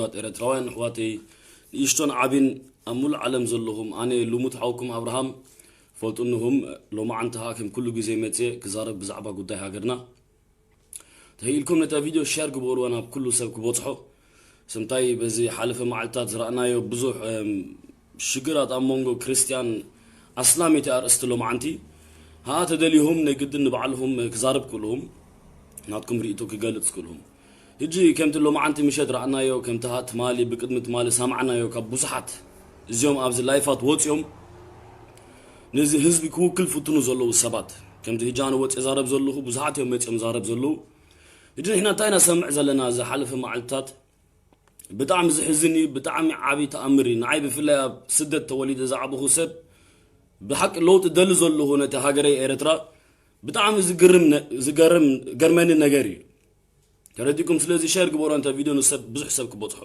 ክቡራት ኤርትራውያን ኣሕዋተይ፣ ንእሽቶን ዓቢን ኣብ ሙሉእ ዓለም ዘለኹም፣ ኣነ ልሙድ ሓውኩም ኣብርሃም ፈልጡንኹም። ሎማዓንቲ ኸኣ ከም ኩሉ ግዜ መጽየ ክዛረብ ብዛዕባ ጉዳይ ሃገርና። ተኽኢልኩም ነታ ቪድዮ ሸር ግበሩዋ ናብ ኩሉ ሰብ ክበጽሖ። ስምታይ በዚ ሓለፈ መዓልታት ዝረኣናዮ ብዙሕ፣ እም፣ ሽግራት ኣብ መንጎ ክርስትያን ኣስላም እቲ ኣርእስቲ ሎማዓንቲ። ሃኣ ተደሊኹም ናይ ግድን ንባዕልኹም ክዛረብ ክእልኹም፣ ናትኩም ርእይቶ ክገልጽ ክእልኹም። ሕጂ ከምቲ ሎማዓንቲ ምሸት ረኣናዮ፣ ከምቲ ሃ-፣ ትማሊ፣ ብቅድሚ ትማሊ ሰማዕናዮ ካብ ብዙሓት እዚኦም ኣብዚ ላይፋት ወጺኦም ነዚ ህዝቢ ክውክል ፍትኑ ዘለዉ ሰባት፣ ከምቲ ሕጂ ኣነ ወጺ ዛረብ ዘለኹ ብዙሓት እዮም መጺኦም ዛረብ ዘለዉ። ሕጂ ንሕና እንታይ ኢና ሰምዕ ዘለና እዚ ሓለፈ መዓልትታት? ብጣዕሚ ዝሕዝን እዩ፣ ብጣዕሚ ዓቢ ተኣምር እዩ። ንዓይ ብፍላይ ኣብ ስደት ተወሊደ ዝዓበኹ ሰብ ብሓቂ ለውጢ ደሊ ዘለኹ ነቲ ሃገረይ ኤርትራ ብጣዕሚ ዝግርም ነ-፣ ዝገርም፣ ገርመኒ ነገር እዩ። ተረዲእኩም? ስለዚ ሸር ግበሮ እንተ ቪድዮ ንሰብ፣ ብዙሕ ሰብ ክበጽሖ።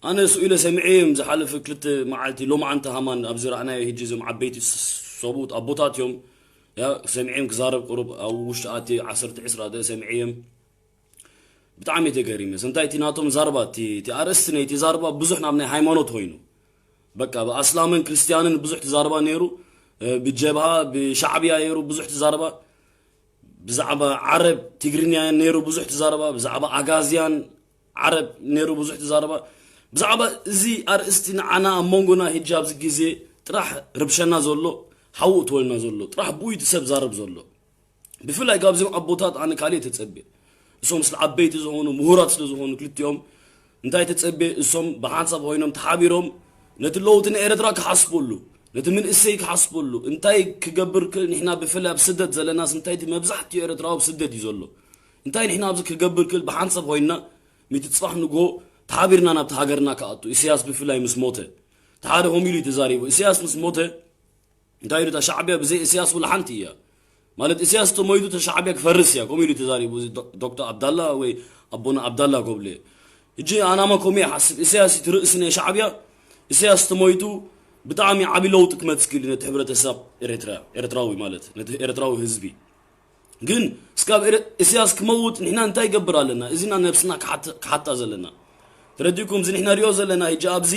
ኣነ ስኡ ኢለ ሰሚዐ እዮም ዝሓለፈ ክልተ መዓልቲ፣ ሎማዓንቲ ሃማን ኣብዚ ረኣናዮ ሕጂ እዞም ዓበይቲ ስ-፣ ሰብኡት ኣቦታት እዮም። ያ ሰሚዐ እዮም ክዛረብ ቁሩብ ኣብ ውሽጢ ኣቲ ዓሰርተ ዕስራ ደቂቕ ሰሚዐ እዮም። ብጣዕሚ እየ ተገሪመ። ስንታይ እቲ ናቶም ዛርባ፣ እቲ፣ እቲ ኣርእስቲ ናይቲ ዛርባ ብዙሕ ናብ ናይ ሃይማኖት ኮይኑ። በቃ ብኣስላምን ክርስትያንን ብዙሕ ትዛረባ ነይሩ። እ፣ ብጀብሃ፣ ብሻዕብያ ነይሩ ብዙሕ ትዛረባ። ብዛዕባ ዓረብ ትግርኛ ነይሩ ብዙሕ ትዛረባ። ብዛዕባ ኣጋዝያን ዓረብ ነይሩ ብዙሕ ትዛረባ። ብዛዕባ እዚ ኣርእስቲ ንዓና ኣብ መንጎና ሕጂ ኣብዚ ግዜ ጥራሕ ርብሸና ዘሎ፣ ሓዉ እትወልና ዘሎ፣ ጥራሕ ብኡ እዩ እቲ ሰብ ዛረብ ዘሎ። ብፍላይ ካብዚኦም ኣቦታት ኣነ ካልእ ተጸብየ። እሶም ስለ ዓበይቲ ዝኾኑ፣ ምሁራት ስለ ዝኾኑ ክልቲኦም እንታይ ተጸብየ? እሶም ብሓንሳብ ኮይኖም ተሓቢሮም ነቲ ለውጢ ንኤርትራ ክሓስበሉ፣ ነቲ መንእሰይ ክሓስበሉ፣ እንታይ ክገብር ክእል? ንሕና ብፍላይ ኣብ ስደት ዘለናስ እንታይ እቲ መብዛሕትኡ ኤርትራዊ ኣብ ስደት እዩ ዘሎ። እንታይ ንሕና ኣብዚ ክገብር ክእል? ብሓንሳብ ኮይንና ሚቲ ጽባሕ ንግሆ ተሓቢርና ናብቲ ሃገርና ክኣቱ። ኢሳያስ ብፍላይ ምስ ሞተ፣ እቲ ሓደ ከምኡ ኢሉ እዩ ተዛሪቡ። ኢሳያስ ምስ ሞተ እንታይ ኢሉ? እታ ሻዕብያ ብዘይ ኢሳያስ ውላ ሓንቲ እያ። ማለት ኢሳያስ ተሞይቱ እታ ሻዕብያ ክፈርስ እያ። ከምኡ ኢሉ ተዛሪቡ እዚ ዶ-፣ ዶክተር ኣብዳላ ወይ ኣቦና ኣብዳላ ጎብለ። ሕጂ ኣናማ ከምኡ ይሓስብ። ኢሳያስ እቲ ርእሲ ናይ ሻዕብያ፣ ኢሳያስ ተሞይቱ ብጣዕሚ ዓቢ ለውጢ ክመጽእ ክእል እዩ ነቲ ሕብረተሰብ ኤርትራ፣ ኤርትራዊ ማለት ነቲ ኤርትራዊ ህዝቢ። ግን እስካብ ኤረ-፣ ኢሳያስ ክመውት ንሕና እንታይ ይገብር ኣለና? እዚና ነብስና ክሓት-፣ ክሓታ ዘለና። ተረዲእኩም? እዚ ንሕና ሪኦ ዘለና ሕጂ ኣብዚ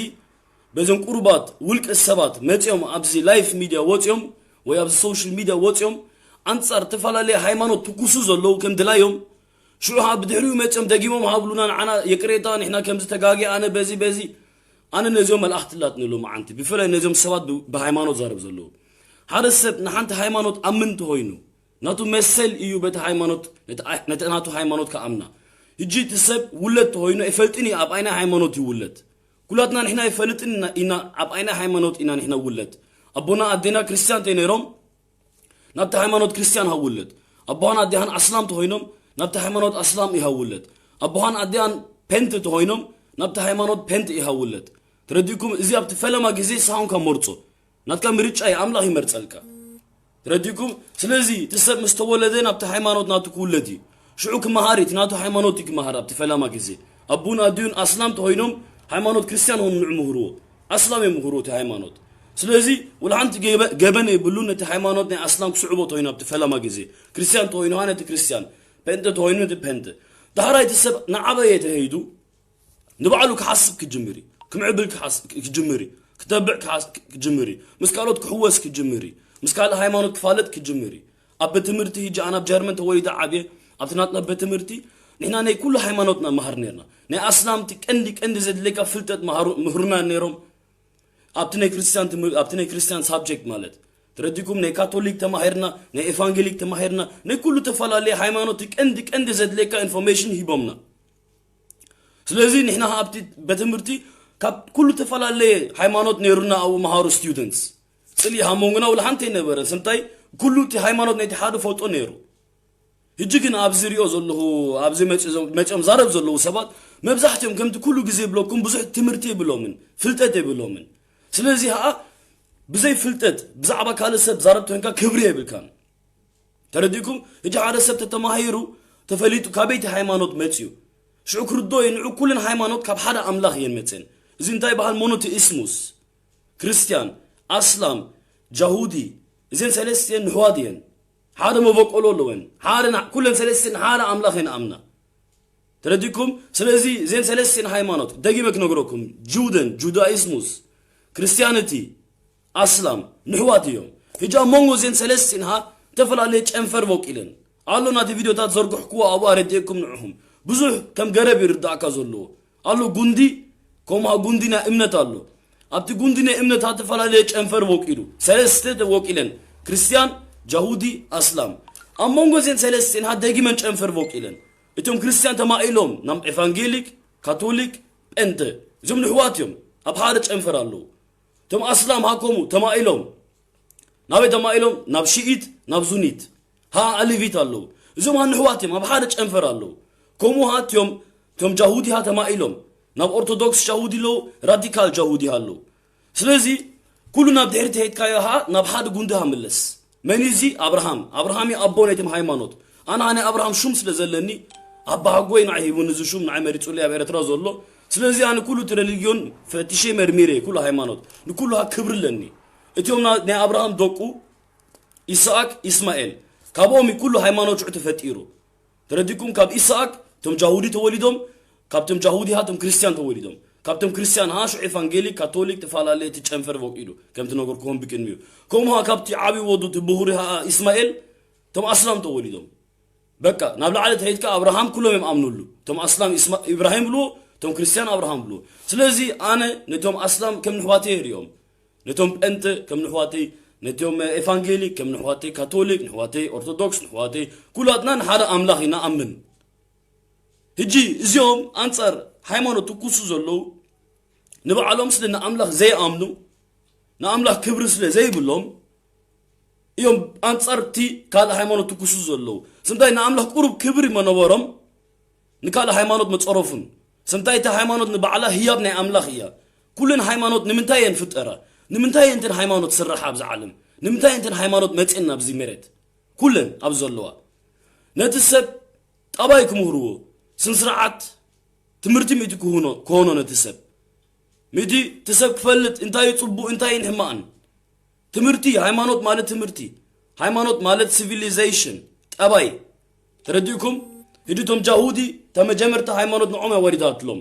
በዞም ቁሩባት ውልቀ ሰባት መጺኦም ኣብዚ ላይፍ ሚድያ ወጺኦም ወይ ኣብዚ ሶሻል ሚድያ ወጺኦም ኣንጻር ተፈላለየ ሃይማኖት ትኩሱ ዘለዉ ከም ድላዮም፣ ሽዑ ኸዓ ብድሕሪኡ መጺኦም ደጊሞም ሃብሉና ንዓና ይቅሬታ፣ ንሕና ከምዚ ተጋጊ፣ ኣነ በዚ፣ በዚ። ኣነ ነዚኦም መልኣኽቲ ላትኒ ሎማዓንቲ፣ ብፍላይ ነዚኦም ሰባት ብ-፣ ብሃይማኖት ዛረብ ዘለዉ። ሓደ ሰብ ንሓንቲ ሃይማኖት ኣምን እንተኾይኑ፣ ናቱ መሰል እዩ በቲ ሃይማኖት፣ ነቲ ኣይ-፣ ነቲ ናቱ ሃይማኖት ክኣምና። ሕጂ እቲ ሰብ ውለድ ተኾይኑ ኣይፈልጥን እዩ ኣብ ኣይናይ ሃይማኖት ይውለድ። ኩላትና ንሕና ኣይፈልጥን ኢና፣ ኢና ኣብ ኣይናይ ሃይማኖት ኢና ንሕና ውለድ። ኣቦና ኣዴና ክርስትያን እንተይ ነይሮም፣ ናብቲ ሃይማኖት ክርስትያን ሃውለድ። ኣቦሃን ኣዴሃን ኣስላም ተኾይኖም፣ ናብቲ ሃይማኖት ኣስላም ይሃውለድ። ኣቦሃን ኣዴሃን ፔንት ተኾይኖም፣ ናብቲ ሃይማኖት ፔንት ይሃውለድ። ተረዲእኩም? እዚ ኣብቲ ፈለማ ግዜ ንስኻ ኾንካ መርጾ። ናትካ ምርጫ እዩ፣ ኣምላኽ ይመርጸልካ። ተረዲእኩም? ስለዚ እቲ ሰብ ምስ ተወለደ ናብቲ ሃይማኖት ናቱ ክውለድ እዩ። ሽዑ ክመሃር እዩ፣ እቲ ናቱ ሃይማኖት እዩ ክመሃር ኣብቲ ፈለማ ግዜ። ኣቡን ኣዲኡን ኣስላም ተኾይኖም ሃይማኖት ክርስትያን ኾይኑ ንዑ ምህርዎ። ኣስላም እዮም ምህርዎ እቲ ሃይማኖት። ስለዚ ወላ ሓንቲ ገበ-፣ ገበን የብሉን ነቲ ሃይማኖት ናይ ኣስላም ክስዕቦ ተኾይኑ ኣብቲ ፈለማ ግዜ። ክርስትያን ተኾይኑ ኸዓ ነቲ ክርስትያን፣ ፔንጠ ተኾይኑ ነቲ ፔንጠ። ዳሕራይ እቲ ሰብ ንዓበየ ተኸይዱ ንባዕሉ ክሓስብ ክጅምር እዩ። ክምዕብል ክሓስ-፣ ክጅምር እዩ። ክተብዕ ክሓስ-፣ ክጅምር እዩ። ምስ ካልኦት ክሕወስ ክጅምር እዩ። ምስ ካልእ ሃይማኖት ክፋለጥ ክጅምር እዩ። ኣብ ቤት ትምህርቲ፣ ሕጂ ኣነ ኣብ ጀርመን ተወሊደ ዓብየ፣ ኣብቲ ናትና ቤት ትምህርቲ ንሕና ናይ ኩሉ ሃይማኖትና መሃር ነርና። ናይ ኣስላም እቲ ቀንዲ፣ ቀንዲ ዘድልየካ ፍልጠት መሃሩ-፣ ምህሩና ነይሮም። ኣብቲ ናይ ክርስትያን ትምህር-፣ ኣብቲ ናይ ክርስትያን ሳብጀክት ማለት ተረዲኩም፣ ናይ ካቶሊክ ተማሂርና፣ ናይ ኤቫንጌሊክ ተማሂርና፣ ናይ ኩሉ ተፈላለየ ሃይማኖት እቲ ቀንዲ፣ ቀንዲ ዘድልየካ ኢንፎርሜሽን ሂቦምና። ስለዚ ንሕና ኣብቲ ቤት ትምህርቲ ካብ ኩሉ ተፈላለየ ሃይማኖት ነይሩና ኣብኡ መሃሩ ስቱደንትስ። ጽልኢ ሃሞንግና ውላ ሓንቲ ኣይነበረን። ስንታይ ኩሉ እቲ ሃይማኖት ናይቲ ሓደ ፈልጦ ነይሩ። ሕጂ ግን ኣብዚ ሪኦ ዘለኹ፣ ኣብዚ መጺ-፣ መጺኦም ዛረብ ዘለዉ ሰባት መብዛሕትኦም ከምቲ ኩሉ ግዜ ይብለኩም ብዙሕ ትምህርቲ የብሎምን፣ ፍልጠት የብሎምን። ስለዚ ኸኣ ብዘይ ፍልጠት ብዛዕባ ካልእ ሰብ ዛረብ ተኮንካ ክብሪ የብልካን። ተረዲእኩም? ሕጂ ሓደ ሰብ ተተማሂሩ ተፈሊጡ ካበይቲ ሃይማኖት መጽዩ ሽዑ ክርዶ እዩ ንዑ ኩለን ሃይማኖት ካብ ሓደ ኣምላኽ እየን መጽን። እዚ እንታይ በሃል? ሞኖቴኢስሙስ። ክርስትያን፣ ኣስላም፣ ጃሁዲ፣ እዘን ሰለስቲአን ንሕዋት እየን። ሓደ መበቆሎ ኣለወን። ሓደ ና-፣ ኩለን ሰለስቲአን ሓደ ኣምላኽ እየን ኣምና። ተረዲኩም? ስለዚ እዘን ሰለስቲን ሃይማኖት ደጊመ ክነግረኩም፣ ጁደን፣ ጁዳይስሙስ፣ ክርስቲያንቲ፣ ኣስላም ንሕዋት እዮም። ሕጂ ኣብ መንጎ እዘን ሰለስቲን ሃ ዝተፈላለየ ጨንፈር ወቂለን ኣሎ። ናቲ ቪድዮታት ዘርግሕክዎ ኣብኡ ኣረዲኤኩም ንዕኹም። ብዙሕ ከም ገረብ ይርዳእካ ዘለዎ ኣሎ። ጉንዲ፣ ከምኡ ሃ ጉንዲ ናይ እምነት ኣሎ። ኣብቲ ጉንዲ ናይ እምነት ሃ ዝተፈላለየ ጨንፈር ወቂሉ ሰለስተ ወቂለን፣ ክርስቲያን፣ ጃሁዲ፣ ኣስላም። ኣብ መንጎ እዘን ሰለስቲን ሃ ደጊመን ጨንፈር ወቂለን። እቶም ክርስቲያን ተማኢሎም ናብ ኤቫንጌሊክ፣ ካቶሊክ፣ ጴንተ፣ እዞም ንሕዋት እዮም። ኣብ ሓደ ጨንፈር ኣለዉ። እቶም ኣስላም ሃ ከምኡ ተማኢሎም ናበይ ተማኢሎም? ናብ ሽኢት፣ ናብ ሱኒት ሃ ኣሊቪት ኣለዉ። እዞም ሃ ንሕዋት እዮም፣ ኣብ ሓደ ጨንፈር ኣለዉ። ከምኡ ሃ እትዮም እቶም ጃሁዲ ሃ ተማኢሎም ናብ ኦርቶዶክስ ጃሁዲ ኣለዉ፣ ራዲካል ጃሁዲ ሃ ኣለዉ። ስለዚ ኩሉ ናብ ድሕሪት ሄድካዮ ሃ ናብ ሓደ ጉንዲ ሃ ምለስ። መን እዩ እዚ? ኣብርሃም። ኣብርሃም እዩ ኣቦ ናይቶም ሃይማኖት። ኣነ ሃ ናይ ኣብርሃም ሹም ስለ ዘለኒ ኣባ ሃጎይ ንዓይ ሂቡኒ እዚ ሹም፣ ንዓይ መሪጹለይ ኣብ ኤረትራ ዘሎ። ስለዚ ኣነ ኩሉ እቲ ረሊግዮን ፈቲሸ መርሚረ ኩሉ ሃይማኖት ንኩሉ ሃ ክብሪ ኣለኒ። እቲኦም ና- ናይ ኣብርሃም ደቁ ኢስኣክ፣ ኢስማኤል፣ ካብኦም እዩ ኩሉ ሃይማኖት ሽዑ ተፈጢሩ። ተረዲኩም? ካብ ኢስኣክ እቶም ጃሁዲ ተወሊዶም፣ ካብቶም ጃሁዲ ሃ እቶም ክርስቲያን ተወሊዶም፣ ካብቶም ክርስቲያን ሃ ሽዑ ኤቫንጌሊክ፣ ካቶሊክ ተፈላለየ እቲ ጨንፈር ወቂሉ ከምቲ ነገርኩዎም ብቅድሚኡ። ከምኡ ሃ ካብቲ ዓብዪ ወዱ እቲ ብሁሪ ሃ ኢስማኤል እቶም ኣስላም ተወሊዶም። በቃ ናብ ላዕሊ ተኸይድካ ኣብርሃም ኩሎም እዮም ኣምኑሉ። እቶም ኣስላም ኢስማ- ኢብራሂም ብልዎ፣ እቶም ክርስቲያን ኣብርሃም ብልዎ። ስለዚ ኣነ ነቶም ኣስላም ከም ንሕዋተይ የርእዮም። ነቶም ጴንጠ ከም ንሕዋተይ፣ ነቶም ኤቫንጌሊክ ከም ንሕዋተይ፣ ካቶሊክ ንሕዋተይ፣ ኦርቶዶክስ ንሕዋተይ፣ ኩላትና ንሓደ ኣምላኽ ኢና ኣምን። ሕጂ እዚኦም ኣንጻር ሃይማኖት ትኩሱ ዘለዉ ንባዕሎም ስለ ንኣምላኽ ዘይኣምኑ ንኣምላኽ ክብሪ ስለ ዘይብሎም እዮም ኣንጻር እቲ ካልእ ሃይማኖት ትኩሱ ዘለዉ። ስምታይ ንኣምላኽ ቁሩብ ክብሪ መነበሮም ንካልእ ሃይማኖት መጸረፉን። ስምታይ እታ ሃይማኖት ንባዕላ ህያብ ናይ ኣምላኽ እያ። ኩለን ሃይማኖት ንምንታይ እየን ፍጠራ? ንምንታይ እየን እተን ሃይማኖት ስራሓ ኣብዚ ዓለም? ንምንታይ እየን እተን ሃይማኖት መጽኤን ናብዚ መሬት? ኩለን ኣብ ዘለዋ ነቲ ሰብ ጠባይ ክምህርዎ ስንስርዓት ትምህርቲ ምእቲ ክህኖ ክሆኖ ነቲ ሰብ ምእቲ እቲ ሰብ ክፈልጥ እንታይ እዩ ጽቡቕ እንታይ እዩ ሕማቕን ትምህርቲ። ሃይማኖት ማለት ትምህርቲ። ሃይማኖት ማለት ሲቪሊዜሽን፣ ጠባይ። ተረዲእኩም? ሕጂ እቶም ጃሁዲ እታ መጀመርታ ሃይማኖት ንዖም ኣወሪዳትሎም።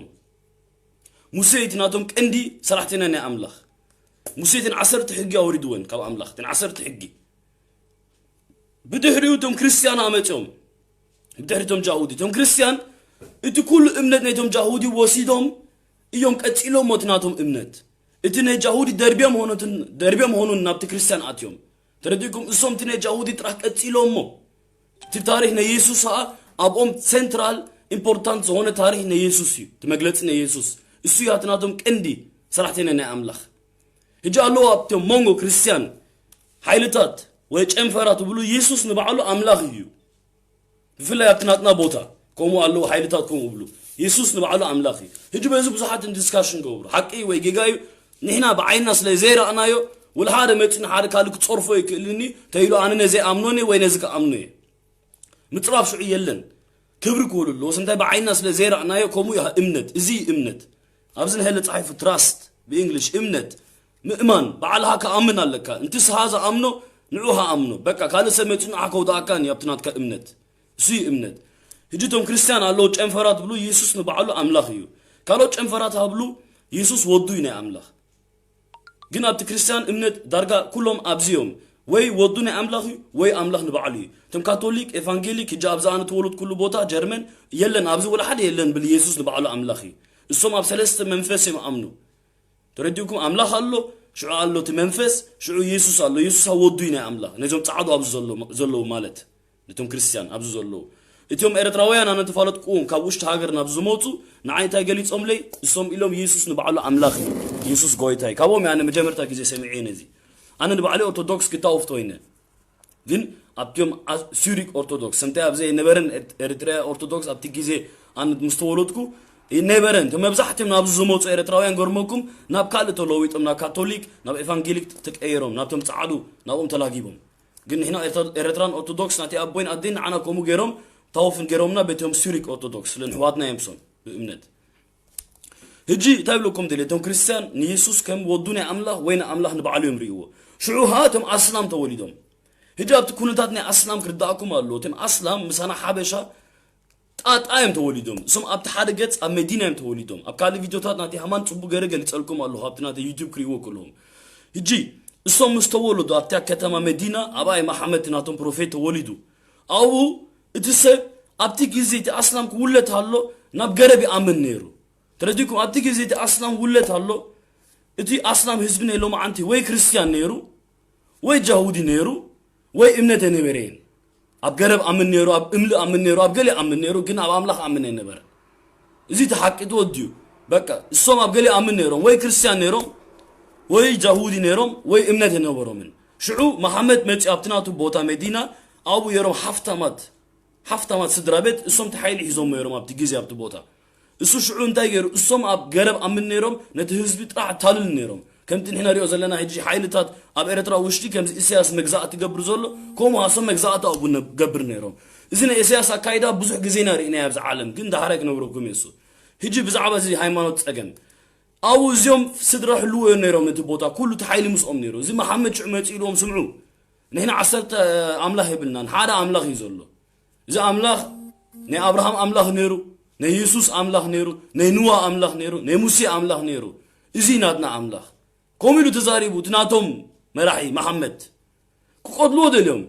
ሙሴ እቲ ናቶም ቀንዲ ሰራሕተኛ ናይ ኣምላኽ። ሙሴ እተን ዓሰርተ ሕጊ ኣወሪድወን ካብ ኣምላኽ እተን ዓሰርተ ሕጊ። ብድሕሪኡ እቶም ክርስትያን ኣመፅኦም። ብድሕሪ እቶም ጃሁዲ እቶም ክርስትያን እቲ ኩሉ እምነት ናይቶም ጃሁዲ ወሲዶም እዮም ቀፂሎም እቲ ናቶም እምነት። እቲ ናይ ጃሁዲ ደርብዮም ሆኑትን ደርብዮም ሆኑን ናብቲ ክርስትያን ኣትዮም። ተረዲእኩም? እሶም እቲ ናይ ጃሁዲ ጥራሕ ቀፂሎም እሞ እቲ ታሪክ ናይ የሱስ ኸዓ ኣብኦም ሴንትራል ኢምፖርታንት ዝኾነ ታሪክ ናይ የሱስ እዩ። እቲ መግለፂ ናይ የሱስ እሱ እዩ። እቲ ናቶም ቀንዲ ሰራሕተኛ ናይ ኣምላኽ። ሕጂ ኣለዉ ኣብቶም መንጎ ክርስትያን ሓይልታት ወይ ጨንፈራ ትብሉ የሱስ ንባዕሉ ኣምላኽ እዩ። ብፍላይ ኣብቲ ናትና ቦታ ከምኡ ኣለዉ ሓይልታት ከምኡ ብሉ። የሱስ ንባዕሉ ኣምላኽ እዩ። ሕጂ በዚ ብዙሓት ዲስካሽን ገብሩ ሓቂ ወይ ጌጋ እዩ። ንሕና ብዓይና ስለ ዘይረኣናዮ ወላ ሓደ መፂኡ ንሓደ ካልእ ክፀርፎ ይክእልኒ ተይሉ ኣነ ነዚ ኣምኖኒ ወይ ነዚ ከኣምኖ እየ። ምፅራፍ ሽዑ የለን። ክብሪ ክህሉ ኣለዎ። ስምታይ ብዓይና ስለ ዘይረኣናዮ ከምኡ እዩ እምነት። እዚ እዩ እምነት። ኣብዚ ንሀለ ፀሓይፉ ትራስት ብእንግሊሽ እምነት ምእማን ባዕልኻ ክኣምን ኣለካ። እንቲ ስኻ ዝኣምኖ ንዑ ሃኣምኖ በቃ ካልእ ሰብ መፂኡ ንዓ ከውድኣካን እዩ ኣብቲ ናትካ እምነት። እሱ እዩ እምነት። ሕጂ እቶም ክርስትያን ኣለዉ ጨንፈራት ብሉ የሱስ ንባዕሉ ኣምላኽ እዩ። ካልኦት ጨንፈራት ሃብሉ የሱስ ወዱ እዩ ናይ ኣምላኽ። ግን ኣብቲ ክርስትያን እምነት ዳርጋ ኩሎም ኣብዚ እዮም። ወይ ወዱ ናይ ኣምላኽ እዩ ወይ ኣምላኽ ንባዕሉ እዩ። እቶም ካቶሊክ ኤቫንጌሊክ ሕጂ ኣብዚ ኣነ ተወሉድ ኩሉ ቦታ ጀርመን የለን ኣብዚ ወላ ሓደ የለን ብል የሱስ ንባዕሉ ኣምላኽ እዩ። እሶም ኣብ ሰለስተ መንፈስ እዮም ኣምኑ። ተረዲእኩም? ኣምላኽ ኣሎ፣ ሽዑ ኣሎ እቲ መንፈስ፣ ሽዑ የሱስ ኣሎ። የሱስ ወዱ እዩ ናይ ኣምላኽ። ነዞም ጻዕዱ ኣብዚ ዘሎ ዘለዉ ማለት ነቶም ክርስትያን ኣብዚ ዘለዉ እቲኦም ኤርትራውያን ኣነ ተፋለጥኩዎም ካብ ውሽጢ ሃገር ናብ ዝመፁ ንዓይ እንታይ ገሊፆምለይ እሶም ኢሎም የሱስ ንባዕሉ ኣምላኽ እዩ። የሱስ ጎይታ እዩ። ካብኦም ኣነ መጀመርታ ግዜ ሰሚዐ ነዚ። ኣነ ንባዕለይ ኦርቶዶክስ ክታወፍት ኮይነ ግን ኣብቲኦም ሱሪክ ኦርቶዶክስ ሰምታይ ኣብ ዘይነበረን ኤርትራ ኦርቶዶክስ ኣብቲ ግዜ ኣነ ምስ ተወለድኩ ይነበረን። እቶም መብዛሕትኦም ናብዚ ዝመፁ ኤርትራውያን ገርመኩም ናብ ካልእ ተለዊጦም ናብ ካቶሊክ ናብ ኤቫንጌሊክ ተቀይሮም ናብቶም ጻዕዱ ናብኦም ተላጊቦም። ግን ንሕና ኤርትራን ኦርቶዶክስ ናተይ ኣቦይን ኣደይን ንዓና ከምኡ ገይሮም ታወፍን ገይሮምና በቶም ሱሪክ ኦርቶዶክስ ስለ ንሕዋትና እዮም ሶም ብእምነት። ሕጂ እንታይ ብለኩም ደልየ እቶም ክርስትያን ንየሱስ ከም ወዱ ናይ ኣምላኽ ወይ ንኣምላኽ ንባዕሉ እዮም ርእይዎ። ሽዑ ኸዓ እቶም ኣስላም ተወሊዶም። ሕጂ ኣብቲ ኩነታት ናይ ኣስላም ክርዳእኩም ኣለዎ። እቶም ኣስላም ምሳና ሓበሻ ጣጣ እዮም ተወሊዶም። እሶም ኣብቲ ሓደ ገጽ ኣብ መዲና እዮም ተወሊዶም። ኣብ ካልእ ቪድዮታት ናተይ ሃማን ጽቡቕ ገይረ ገሊጸልኩም ኣለኹ፣ ኣብቲ ናተይ ዩቱብ ክርእይዎ ከለኹም። ሕጂ እሶም ምስ ተወለዱ ኣብታ ከተማ መዲና ኣብኣ እዩ መሓመድ ናቶም ፕሮፌት ተወሊዱ። ኣብኡ እቲ ሰብ ኣብቲ ግዜ እቲ ኣስላም ክውለድ ኣሎ ናብ ገረብ ይኣምን ነይሩ። ተረዲኩም? ኣብቲ ግዜ እቲ ኣስላም ውለት ኣሎ። እቲ ኣስላም ህዝቢ ናይ ሎማዓንቲ ወይ ክርስትያን ነይሩ፣ ወይ ጃሁዲ ነይሩ፣ ወይ እምነት ኣይነበረን። ኣብ ገረብ ኣምን ነይሩ፣ ኣብ እምሊ ኣምን ነይሩ፣ ኣብ ገለ ኣምን ነይሩ፣ ግን ኣብ ኣምላኽ ኣምን ኣይነበረን። እዚ እቲ ሓቂ ተወዲኡ። በቃ እሶም ኣብ ገለ ኣምን ነይሮም፣ ወይ ክርስትያን ነይሮም፣ ወይ ጃሁዲ ነይሮም፣ ወይ እምነት ኣይነበሮምን። ሽዑ መሓመድ መጺኡ ኣብቲ ናቱ ቦታ መዲና ኣብኡ ነይሮም ሓፍታማት ሓፍታማት ስድራ ቤት እሶም ተሓይሊ ሒዞም ነይሮም ኣብቲ ግዜ ኣብቲ ቦታ። እሱ ሽዑ እንታይ ገይሩ? እሶም ኣብ ገረብ ኣምን ነይሮም፣ ነቲ ህዝቢ ጥራሕ ኣታልል ነይሮም። ከምቲ ንሕና ሪኦ ዘለና ሕጂ ሓይልታት ኣብ ኤርትራ ውሽጢ ከምዚ ኢሳያስ መግዛእቲ ገብር ዘሎ፣ ከምኡ ሃሶም መግዛእቲ ኣብኡ ገብር ነይሮም። እዚ ናይ ኢሳያስ ኣካይዳ ብዙሕ ግዜና ርኢናዮ ኣብዚ ዓለም፣ ግን ዳሕራይ ክነብረኩም እየ እሱ። ሕጂ ብዛዕባ እዚ ሃይማኖት ጸገም ኣብኡ እዚኦም ስድራ ሕልዎ እዮም ነይሮም ነቲ ቦታ፣ ኩሉ እቲ ሓይሊ ምስኦም ነይሩ። እዚ መሓመድ ሽዑ መጺኡ ኢልዎም፣ ስምዑ፣ ንሕና ዓሰርተ ኣምላኽ የብልናን፣ ሓደ ኣምላኽ እዩ ዘሎ። እዚ ኣምላኽ ናይ ኣብርሃም ኣምላኽ ነይሩ፣ ናይ የሱስ ኣምላኽ ነይሩ፣ ናይ ንዋ ኣምላኽ ነይሩ፣ ናይ ሙሴ ኣምላኽ ነይሩ። እዚ ናትና ኣምላኽ። ከምኡ ኢሉ ተዛሪቡ እቲ ናቶም መራሒ መሓመድ። ክቀትልዎ ደልዮም።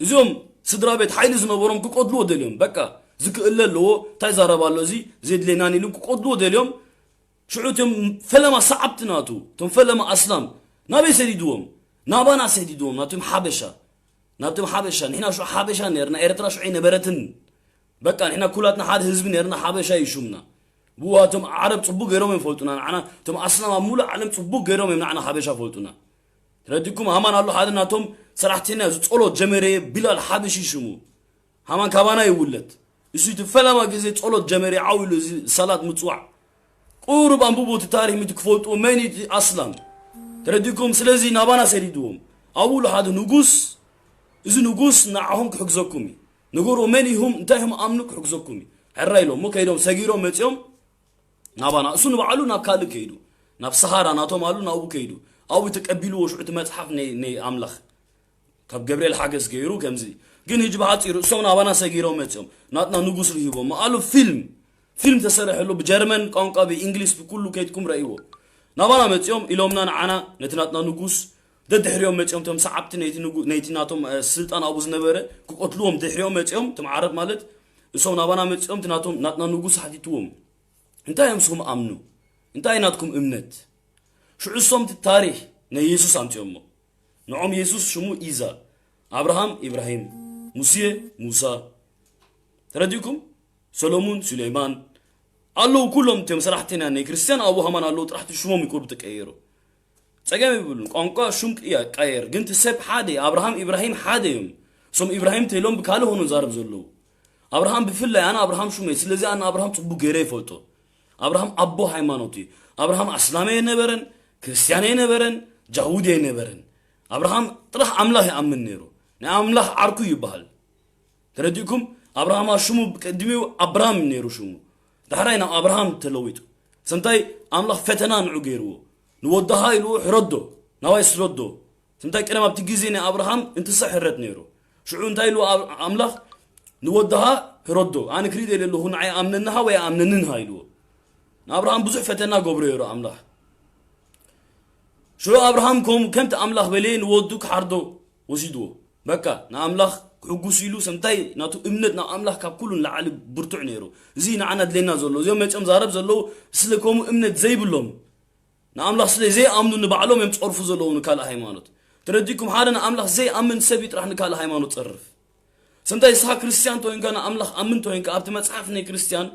እዚኦም ስድራ ቤት ሓይሊ ዝነበሮም ክቀትልዎ ደልዮም። በቃ ዝክእለ ኣለዎ፣ እንታይ ዛረባ ኣሎ እዚ፣ ዘድልየናን ኢሉ ክቀትልዎ ደልዮም። ሽዑ እቶም ፈለማ ሰዓብቲ ናቱ፣ እቶም ፈለማ ኣስላም ናበይ ሰዲድዎም? ናባና ሰዲድዎም፣ ናብቶም ሓበሻ። ናብቶም ሓበሻ። ንሕና ሽዑ ሓበሻ ነርና፣ ኤርትራ ሽዑ ኣይነበረትን። በቃ ንሕና ኩላትና ሓደ ህዝቢ ነርና፣ ሓበሻ እዩ ሹምና። ብኡ እቶም ዓረብ ጽቡቅ ገይሮም እዮም ፈልጡና ንዓና፣ እቶም ኣስላም ኣብ ሙሉእ ዓለም ጽቡቅ ገይሮም እዮም ንዓና ሓበሻ ፈልጡና። ተረዲኩም? ሃማን ኣሎ ሓደ ናቶም ሰራሕተኛ፣ እዚ ጸሎት ጀመረ፣ ቢላል ሓበሺ ሽሙ። ሃማን ካባና ይውለድ። እሱ እቲ ፈለማ ግዜ ጸሎት ጀመረ፣ ዓው ኢሉ እዚ ሰላት ምጽዋዕ። ቁሩብ ኣንብቡ እቲ ታሪኽ ምእንቲ ክፈልጡ መን እዩ እቲ ኣስላም። ተረዲኩም? ስለዚ ናባና ሰዲድዎም። ኣብኡ ኣሎ ሓደ ንጉስ፣ እዚ ንጉስ ንዓኹም ክሕግዘኩም እዩ። ንገርዎ መን ኢኹም፣ እንታይ ኢኹም ኣምኑ ክሕግዘኩም እዩ። ሕራይ ኢሎም እሞ ከይዶም ሰጊሮም መጺኦም ናባና። እሱ ንባዕሉ ናብ ካልእ ከይዱ፣ ናብ ሰሃራ ናቶም ኣሉ ናብኡ ከይዱ። ኣብኡ ተቀቢልዎ ሽዑ እቲ መጽሓፍ ናይ፣ ናይ ኣምላኽ። ካብ ገብርኤል ሓገዝ ገይሩ ከምዚ። ግን ሕጂ ብሓጺሩ እሶም ናባና ሰጊሮም መጺኦም። ናትና ንጉስ ርሂቦም። ኣሉ ፊልም፣ ፊልም ተሰርሐሉ ብጀርመን ቋንቋ፣ ብእንግሊዝ፣ ብኩሉ ከይድኩም ረእይዎ። ናባና መጺኦም ኢሎምና ንዓና ነቲ ናትና ንጉስ ደድሕሪኦም መጺኦም እቶም ሰዓብቲ ነይቲ ንጉ-፣ ነይቲ ናቶም፣ እ፣ ስልጣን ኣብኡ ዝነበረ ክቀትልዎም ድሕሪኦም መጺኦም እቶም ዓረብ ማለት እሶም ናባና መጺኦም እቲ ናቶም፣ ናትና ንጉስ ሓቲትዎም። እንታይ እዮም ንስኹም ኣምኑ? እንታይ ናትኩም እምነት? ሽዑ እሶም እቲ ታሪኽ ናይ የሱስ ኣምጺኦሞ። ንዖም የሱስ ሽሙ ኢዛ፣ ኣብርሃም ኢብራሂም፣ ሙሴ ሙሳ። ተረዲእኩም? ሰሎሙን ሱሌይማን ኣለዉ። ኩሎም እቶም ሰራሕተኛ ናይ ክርስትያን ኣብኡ ሃማን ኣለዉ። ጥራሕ እቲ ሽሞም ይቁርብ ተቀየሩ። ጸገም የብሉን። ቋንቋ ሹም ቅያ-፣ ቀየር፣ ግን እቲ ሰብ ሓደ፣ ኣብርሃም ኢብራሂም ሓደ እዮም። እሶም ኢብራሂም ተይሎም ብካልእ ሆኖ ዛረብ ዘለዉ። ኣብርሃም ብፍላይ፣ ኣነ ኣብርሃም ሹመይ፣ ስለዚ ኣነ ኣብርሃም ጽቡቅ ገይረ ይፈልጦ። ኣብርሃም ኣቦ ሃይማኖት እዩ። ኣብርሃም ኣስላም ኣይነበረን፣ ክርስትያን ኣይነበረን፣ ጃሁድ ኣይነበረን። ኣብርሃም ጥራሕ ኣምላኽ ይኣምን ነይሩ። ናይ ኣምላኽ ዓርኩ እዩ ይበሃል። ተረዲእኩም? ኣብርሃም ሽሙ ብቅድሚኡ ኣብርሃም ነይሩ ሽሙ። ዳሕራይ ናብ ኣብርሃም ተለዊጡ። ሰምታይ ኣምላኽ ፈተና ንዑ ገይርዎ። ንወድኻ ኢልዎ ሕረዶ፣ ናባይ ስደዶ። ሰምታይ ቀደም ኣብቲ ግዜ ናይ ኣብርሃም እንትሳ ሕረት ነይሩ። ሽዑ እንታይ ኢልዎ ኣብ-፣ ኣምላኽ ንወድኻ ሕረዶ። ኣነ ክሪእ ደልየ ኣለኹ፣ ንዓይ ኣምነንኻ ወይ ኣምነንንኻ ኢልዎ። ንኣብርሃም ብዙሕ ፈተና ገብሮ ነይሩ ኣምላኽ። ሽዑ ኣብርሃም ከም-፣ ከምቲ ኣምላኽ በለየ ንወዱ ክሓርዶ ወሲድዎ። በቃ ንኣምላኽ ክሕጉስ ኢሉ ሰምታይ ናቱ እምነት ናብ ኣምላኽ ካብ ኩሉ ንላዕሊ ብርቱዕ ነይሩ። እዚ ንዓና ድሌና ዘሎ። እዚኦም መጺኦም ዛረብ ዘለዉ ስለ ከምኡ እምነት ዘይብሎም። ንኣምላኽ ስለ ዘይኣምኑ ንባዕሎም እዮም ጸርፉ ዘለዉ ንካልእ ሃይማኖት። ተረዲእኩም? ሓደ ንኣምላኽ ዘይኣምን ሰብ እዩ ጥራሕ ንካልእ ሃይማኖት ጸርፍ። ሰምታይ ንስኻ ክርስትያን ተኮይንካ ንኣምላኽ ኣምን ተኮይንካ ኣብቲ መጽሓፍ ናይ ክርስትያን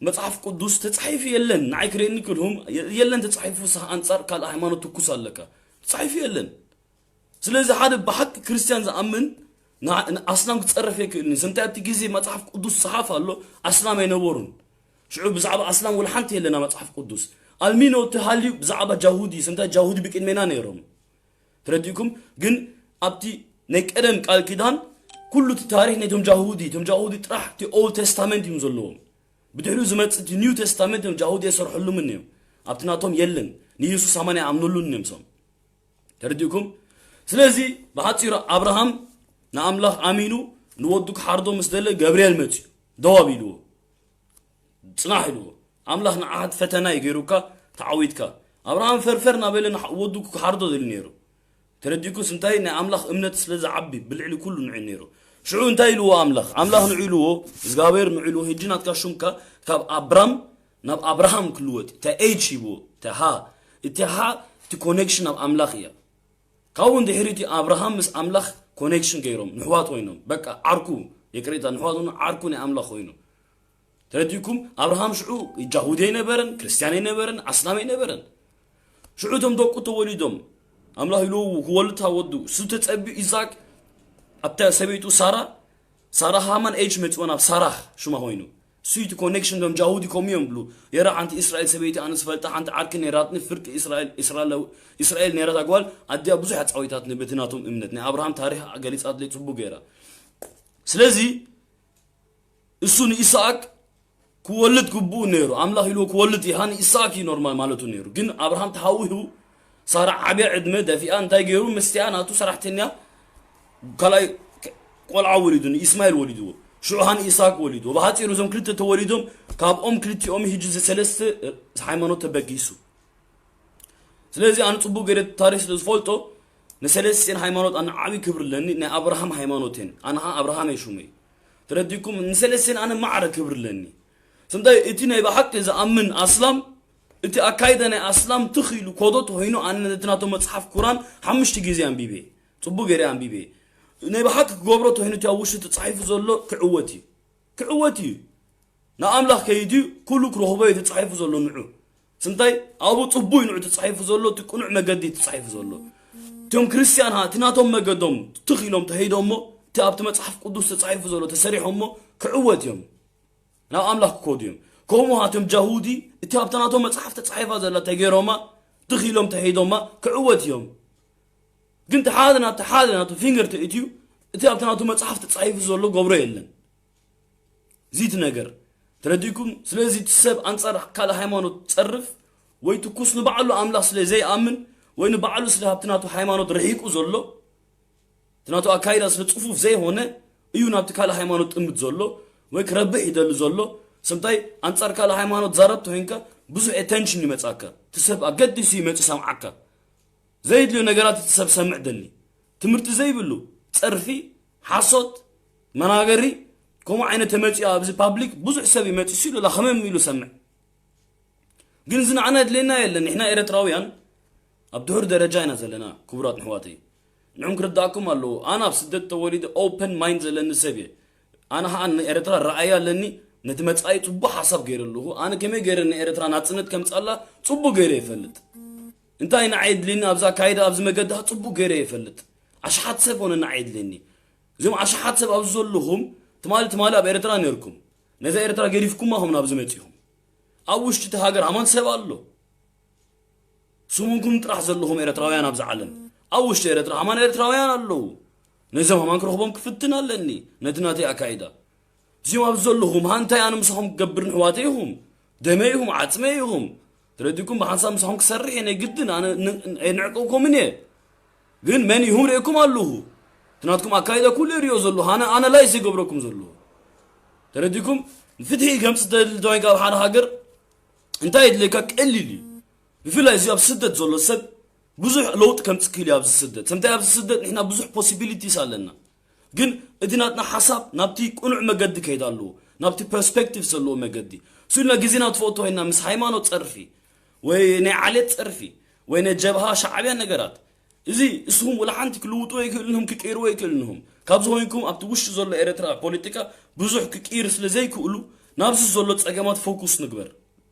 መጽሓፍ ቅዱስ ተጻሒፉ የለን። ንዓይ ክርእየኒ ክልሁም የ-፣ የለን ተጻሒፉ ንስኻ ኣንጻር ካልእ ሃይማኖት ትኩስ ኣለካ። ተጻሒፉ የለን። ስለዚ ሓደ ብሓቂ ክርስትያን ዝኣምን ን-፣ ንኣስላም ክጸርፍ ኣይክእልን እዩ። ሰምታይ ኣብቲ ግዜ መጽሓፍ ቅዱስ ጽሓፍ ኣሎ፣ ኣስላም ኣይነበሩን። ሽዑ ብዛዕባ ኣስላም ወላ ሓንቲ የለና መጽሓፍ ቅዱስ። ኣልሚኖ ተሃልዩ ብዛዕባ ጃሁዲ፣ ሰምታይ ጃሁዲ ብቅድሜና ነይሮም። ተረዲእኩም? ግን ኣብቲ ናይ ቀደም ቃል ኪዳን ኩሉ እቲ ታሪኽ ናይቶም ጃሁዲ፣ እቶም ጃሁዲ ጥራሕ እቲ ኦልድ ተስታመንት እዮም ዘለዎም። ብድሕሪኡ ዝመጽእ እቲ ኒው ተስታመንት እዮም ጃሁዲ ኣይሰርሐሉምን እዮም። ኣብቲ ናቶም የለን። ንየሱስ ኣማን ኣይኣምነሉን እዮም ሶም። ተረዲእኩም? ስለዚ ብሓጺሩ ኣብርሃም ንኣምላኽ ኣሚኑ ንወዱ ክሓርዶ ምስ ደለ ገብርኤል መጽዩ። ደው ኣቢልዎ፣ ጽናሕ ኢልዎ። ኣምላኽ ንዓኻ ፈተና እዩ ገይሩካ፣ ተዓዊትካ። ኣብርሃም ፈርፈር እናበለ ንሓ-፣ ወዱ ክሓርዶ ደልዩ ነይሩ። ተረዲእኩስ? እንታይ? ናይ ኣምላኽ እምነት ስለ ዝዓቢ ብልዕሊ ኩሉ ንዑ ነይሩ። ሽዑ እንታይ ኢልዎ ኣምላኽ? ኣምላኽ ንዑ ኢልዎ፣ እግዚኣብሔር ንዑ ኢልዎ፣ "ሕጂ ናትካ ሹምካ ካብ ኣብራም ናብ ኣብርሃም ክልወጥ እዩ። እንታይ? ኤች ሂብዎ። እቲ ሃ፣ እቲ ሃ፣ እቲ ኮኔክሽን ናብ ኣምላኽ እያ። ካብኡ እንድሕሪ እቲ ኣብርሃም ምስ ኣምላኽ ኮኔክሽን ገይሮም፣ ንሕዋት ኮይኖም። በቃ ዓርኩ፣ ይቅሬታ፣ ንሕዋት ኮይኑ ዓርኩ ናይ ኣምላኽ ኮይኑ። ተረዲእኩም? ኣብርሃም ሽዑ ጃሁዲ ኣይነበረን፣ ክርስትያን ኣይነበረን፣ ኣስላም ኣይነበረን። ሽዑ እቶም ደቁ ተወሊዶም፣ ኣምላኽ ኢሉ ክወልድ ወዱ፣ እሱ ተጸቢኡ ኢሳቅ፣ ኣብታ ሰበይቱ ሳራ፣ ሳራ ሃማን ኤች መጽዎ ናብ ሳራህ ሽማ ኮይኑ። እሱ እቲ ኮኔክሽን ዶም ጃሁዲ ኮም እዮም ብሉ። የራ ሓንቲ እስራኤል ሰበይቲ ኣነ ዝፈልጣ ሓንቲ ዓርኪ ነይራትኒ ፍርቂ እስራኤል፣ እስራኤል፣ እስራኤል ነይራት ኣጓል ኣዲያ ብዙሕ ኣጻዊታትኒ በቲ ናቶም እምነት። ናይ ኣብርሃም ታሪኽ ገሊጻትለይ ጽቡቅ ገይራ። ስለዚ እሱ ንኢሳቅ ክወልድ ግቡኡ ነይሩ። ኣምላኽ ኢልዎ ክወልድ ኢኻ ንኢሳቅ እዩ ኖርማል ማለቱ ነይሩ። ግን ኣብርሃም ተሃዊሁ ሳራ ዓብያ ዕድመ ደፊኣ እንታይ ገይሩ? ምስቲኣ ናቱ ሰራሕተኛ ካልኣይ ቆልዓ ወሊዱ፣ ንኢስማኤል ወሊድዎ። ሽዑ ሃን ኢሳቅ ወሊድዎ። ብሓጺሩ እዞም ክልተ ተወሊዶም፣ ካብኦም ክልቲኦም ሕጂ እዚ ሰለስተ ሃይማኖት ተበጊሱ። ስለዚ ኣነ ጽቡቅ ገይረ ታሪኽ ስለ ዝፈልጦ ንሰለስቲኤን ሃይማኖት ኣነ ዓቢ ክብሪ ኣለኒ። ናይ ኣብርሃም ሃይማኖት እየን። ኣነ ኸዓ ኣብርሃም እየ ሹመይ። ተረዲእኩም? ንሰለስቲኤን ኣነ ማዕረ ክብሪ ኣለኒ። ስምታይ እቲ ናይ ብሓቂ ዝኣምን ኣስላም፣ እቲ ኣካይዳ ናይ ኣስላም ትኽ ኢሉ ኮዶ ተኾይኑ ኣነ ነቲ ናቶም መጽሓፍ ቁራን ሓሙሽተ ግዜ ኣንቢበ። ጽቡቅ ገይረ ኣንቢበ። ናይ ብሓቂ ክገብሮ ተኾይኑ እቲ ኣብ ውሽጢ ተጻሒፉ ዘሎ ክዕወት እዩ። ክዕወት እዩ። ንኣምላኽ ከይዱ ኩሉ ክረኽቦ እዩ ተጻሒፉ ዘሎ ንዑ። ስምታይ ኣብኡ ጽቡይ ንዑ ተጻሒፉ ዘሎ፣ እቲ ቅኑዕ መገዲ ተጻሒፉ ዘሎ። እቶም ክርስትያን ሃ፣ እቲ ናቶም መገዶም ትኽ ኢሎም ተኸይዶሞ፣ እቲ ኣብቲ መጽሓፍ ቅዱስ ተጻሒፉ ዘሎ ተሰሪሖሞ ክዕወት እዮም። ናብ ኣምላኽ ክኮዱ እዮም። ከምኡ ሃ፣ እቶም ጃሁዲ እቲ ኣብቲ ናቶም መጽሓፍ ተጻሒፋ ዘላ ተገይሮማ፣ ትኽ ኢሎም ተኸይዶማ ክዕወት እዮም። ግን እቲ ሓደ ናብቲ ሓደ ናቱ ፊንገር ተእትዩ፣ እቲ ኣብቲ ናቱ መጽሓፍ ተጻሒፉ ዘሎ ገብሮ የለን። እዚ እቲ ነገር ተረዲእኩም? ስለዚ እቲ ሰብ ኣንጻር ካልእ ሃይማኖት ጸርፍ፣ ወይ ትኩስ ንባዕሉ ኣምላኽ ስለ ዘይኣምን፣ ወይ ንባዕሉ ስለ ኣብቲ ናቱ ሃይማኖት ርሒቁ ዘሎ፣ እቲ ናቱ ኣካይዳ ስለ ጽፉፍ ዘይሆነ፣ እዩ ናብቲ ካልእ ሃይማኖት ጥምት ዘሎ፣ ወይ ክረብሕ ይደሊ ዘሎ። ስምታይ ኣንጻር ካልእ ሃይማኖት ዛረብ ተኾይንካ፣ ብዙሕ ኣቴንሽን ይመጻካ። እቲ ሰብ ኣገዲሱ ይመጽእ ሰምዓካ። ዘይድልዮ ነገራት እቲ ሰብ ሰምዕ ደሊ። ትምህርቲ ዘይብሉ፣ ጸርፊ፣ ሓሶት፣ መናገሪ፣ ከምኡ ዓይነት ተመጺኦ ኣብዚ ፓብሊክ ብዙሕ ሰብ ይመጽእ ሲሉ ላ ከመም ኢሉ ሰምዕ። ግን እዚ ንዓና የድልየና የለን። ንሕና ኤረትራውያን ኣብ ድሑር ደረጃ ኢና ዘለና፣ ክቡራት ንሕዋተይ። ንዕም ክርዳእኩም ኣለዎ። ኣነ ኣብ ስደት ተወሊደ ኦፐን ማይንድ ዘለኒ ሰብ እየ። ኣነ ኸኣ ንኤረትራ ረኣይ ኣለኒ፣ ነቲ መጻኢ ጽቡቕ ሓሳብ ገይረ ኣለኹ። ኣነ ከመይ ገይረ ንኤረትራ ናጽነት ከምጻላ ጽቡቕ ገይረ ይፈልጥ። እንታይ ንዓይ የድልየኒ ኣብዚ ኣካይዳ፣ ኣብዚ መገዲ ጽቡቕ ገይረ ይፈልጥ። ኣሽሓት ሰብ ኾነ ንዓይ የድልየኒ። እዞም ኣሽሓት ሰብ ኣብዚ ዘለኹም፣ ትማሊ፣ ትማሊ ኣብ ኤረትራ ነርኩም። ነዛ ኤረትራ ገዲፍኩማ ኹም ናብዚ መጺኹም። ኣብ ውሽጢ እቲ ሃገር ሃማን ሰብ ኣሎ። ስሙንኩም ጥራሕ ዘለኹም ኤረትራውያን ኣብዚ ዓለም። ኣብ ውሽጢ ኤረትራ ሃማን ኤረትራውያን ኣለዉ። ነዞም ሃማን ክረኽቦም ክፍትን ኣለኒ። ነቲ ናተይ ኣካይዳ። እዚኦም ኣብዚ ዘለኹም፣ ሃ እንታይ ኣነ ምሳኹም ክገብር ንሕዋተይ ኢኹም። ደመይ ኢኹም፣ ዓጽመይ ኢኹም። ተረዲእኩም? ብሓንሳብ ምሳኹም ክሰርሕ እየ፣ ናይ ግድን ኣነ ን-፣ ን-፣ ኣይንዕቀብኩምን እየ። ግን መን ኢኹም ርእየኩም ኣለኹ። እቲ ናትኩም ኣካይዳ ኩሉ ይርእዮ ዘለኹ። ኣነ ኣናላይዝ ይገብረኩም ዘለኹ። ተረዲእኩም? ፍትሒ ከምጽእ ተደሊ ተባሂልካ ኣብ ሓደ ሃገር እንታይ የድልየካ? ቀሊል እዩ። ብፍላይ እዚ ኣብ ስደት ዘሎ ሰብ ብዙሕ ለውጢ ከምጽእ ክእል እዩ ኣብዚ ስደት። ሰምታይ ኣብዚ ስደት ንሕና ብዙሕ ፖሲቢሊቲስ ኣለና። ግን እቲ ናትና ሓሳብ ናብቲ ቅኑዕ መገዲ ከይድ ኣለዎ፣ ናብቲ ፐርስፔክቲቭ ዘለዎ መገዲ። ስልና ግዜና ትፈቶ ኮይና ምስ ሃይማኖት ጸርፊ፣ ወይ ናይ ዓሌት ጸርፊ፣ ወይ ናይ ጀብሃ ሻዕብያ ነገራት። እዚ እስኹም ወላ ሓንቲ ክልውጥዎ ኣይክእልንኹም፣ ክቀይርዎ ኣይክእልንኹም። ካብዚ ኮይንኩም ኣብቲ ውሽጢ ዘሎ ኤረትራ ፖለቲካ ብዙሕ ክቅይር ስለ ዘይክእሉ ናብዚ ዘሎ ጸገማት ፎኩስ ንግበር።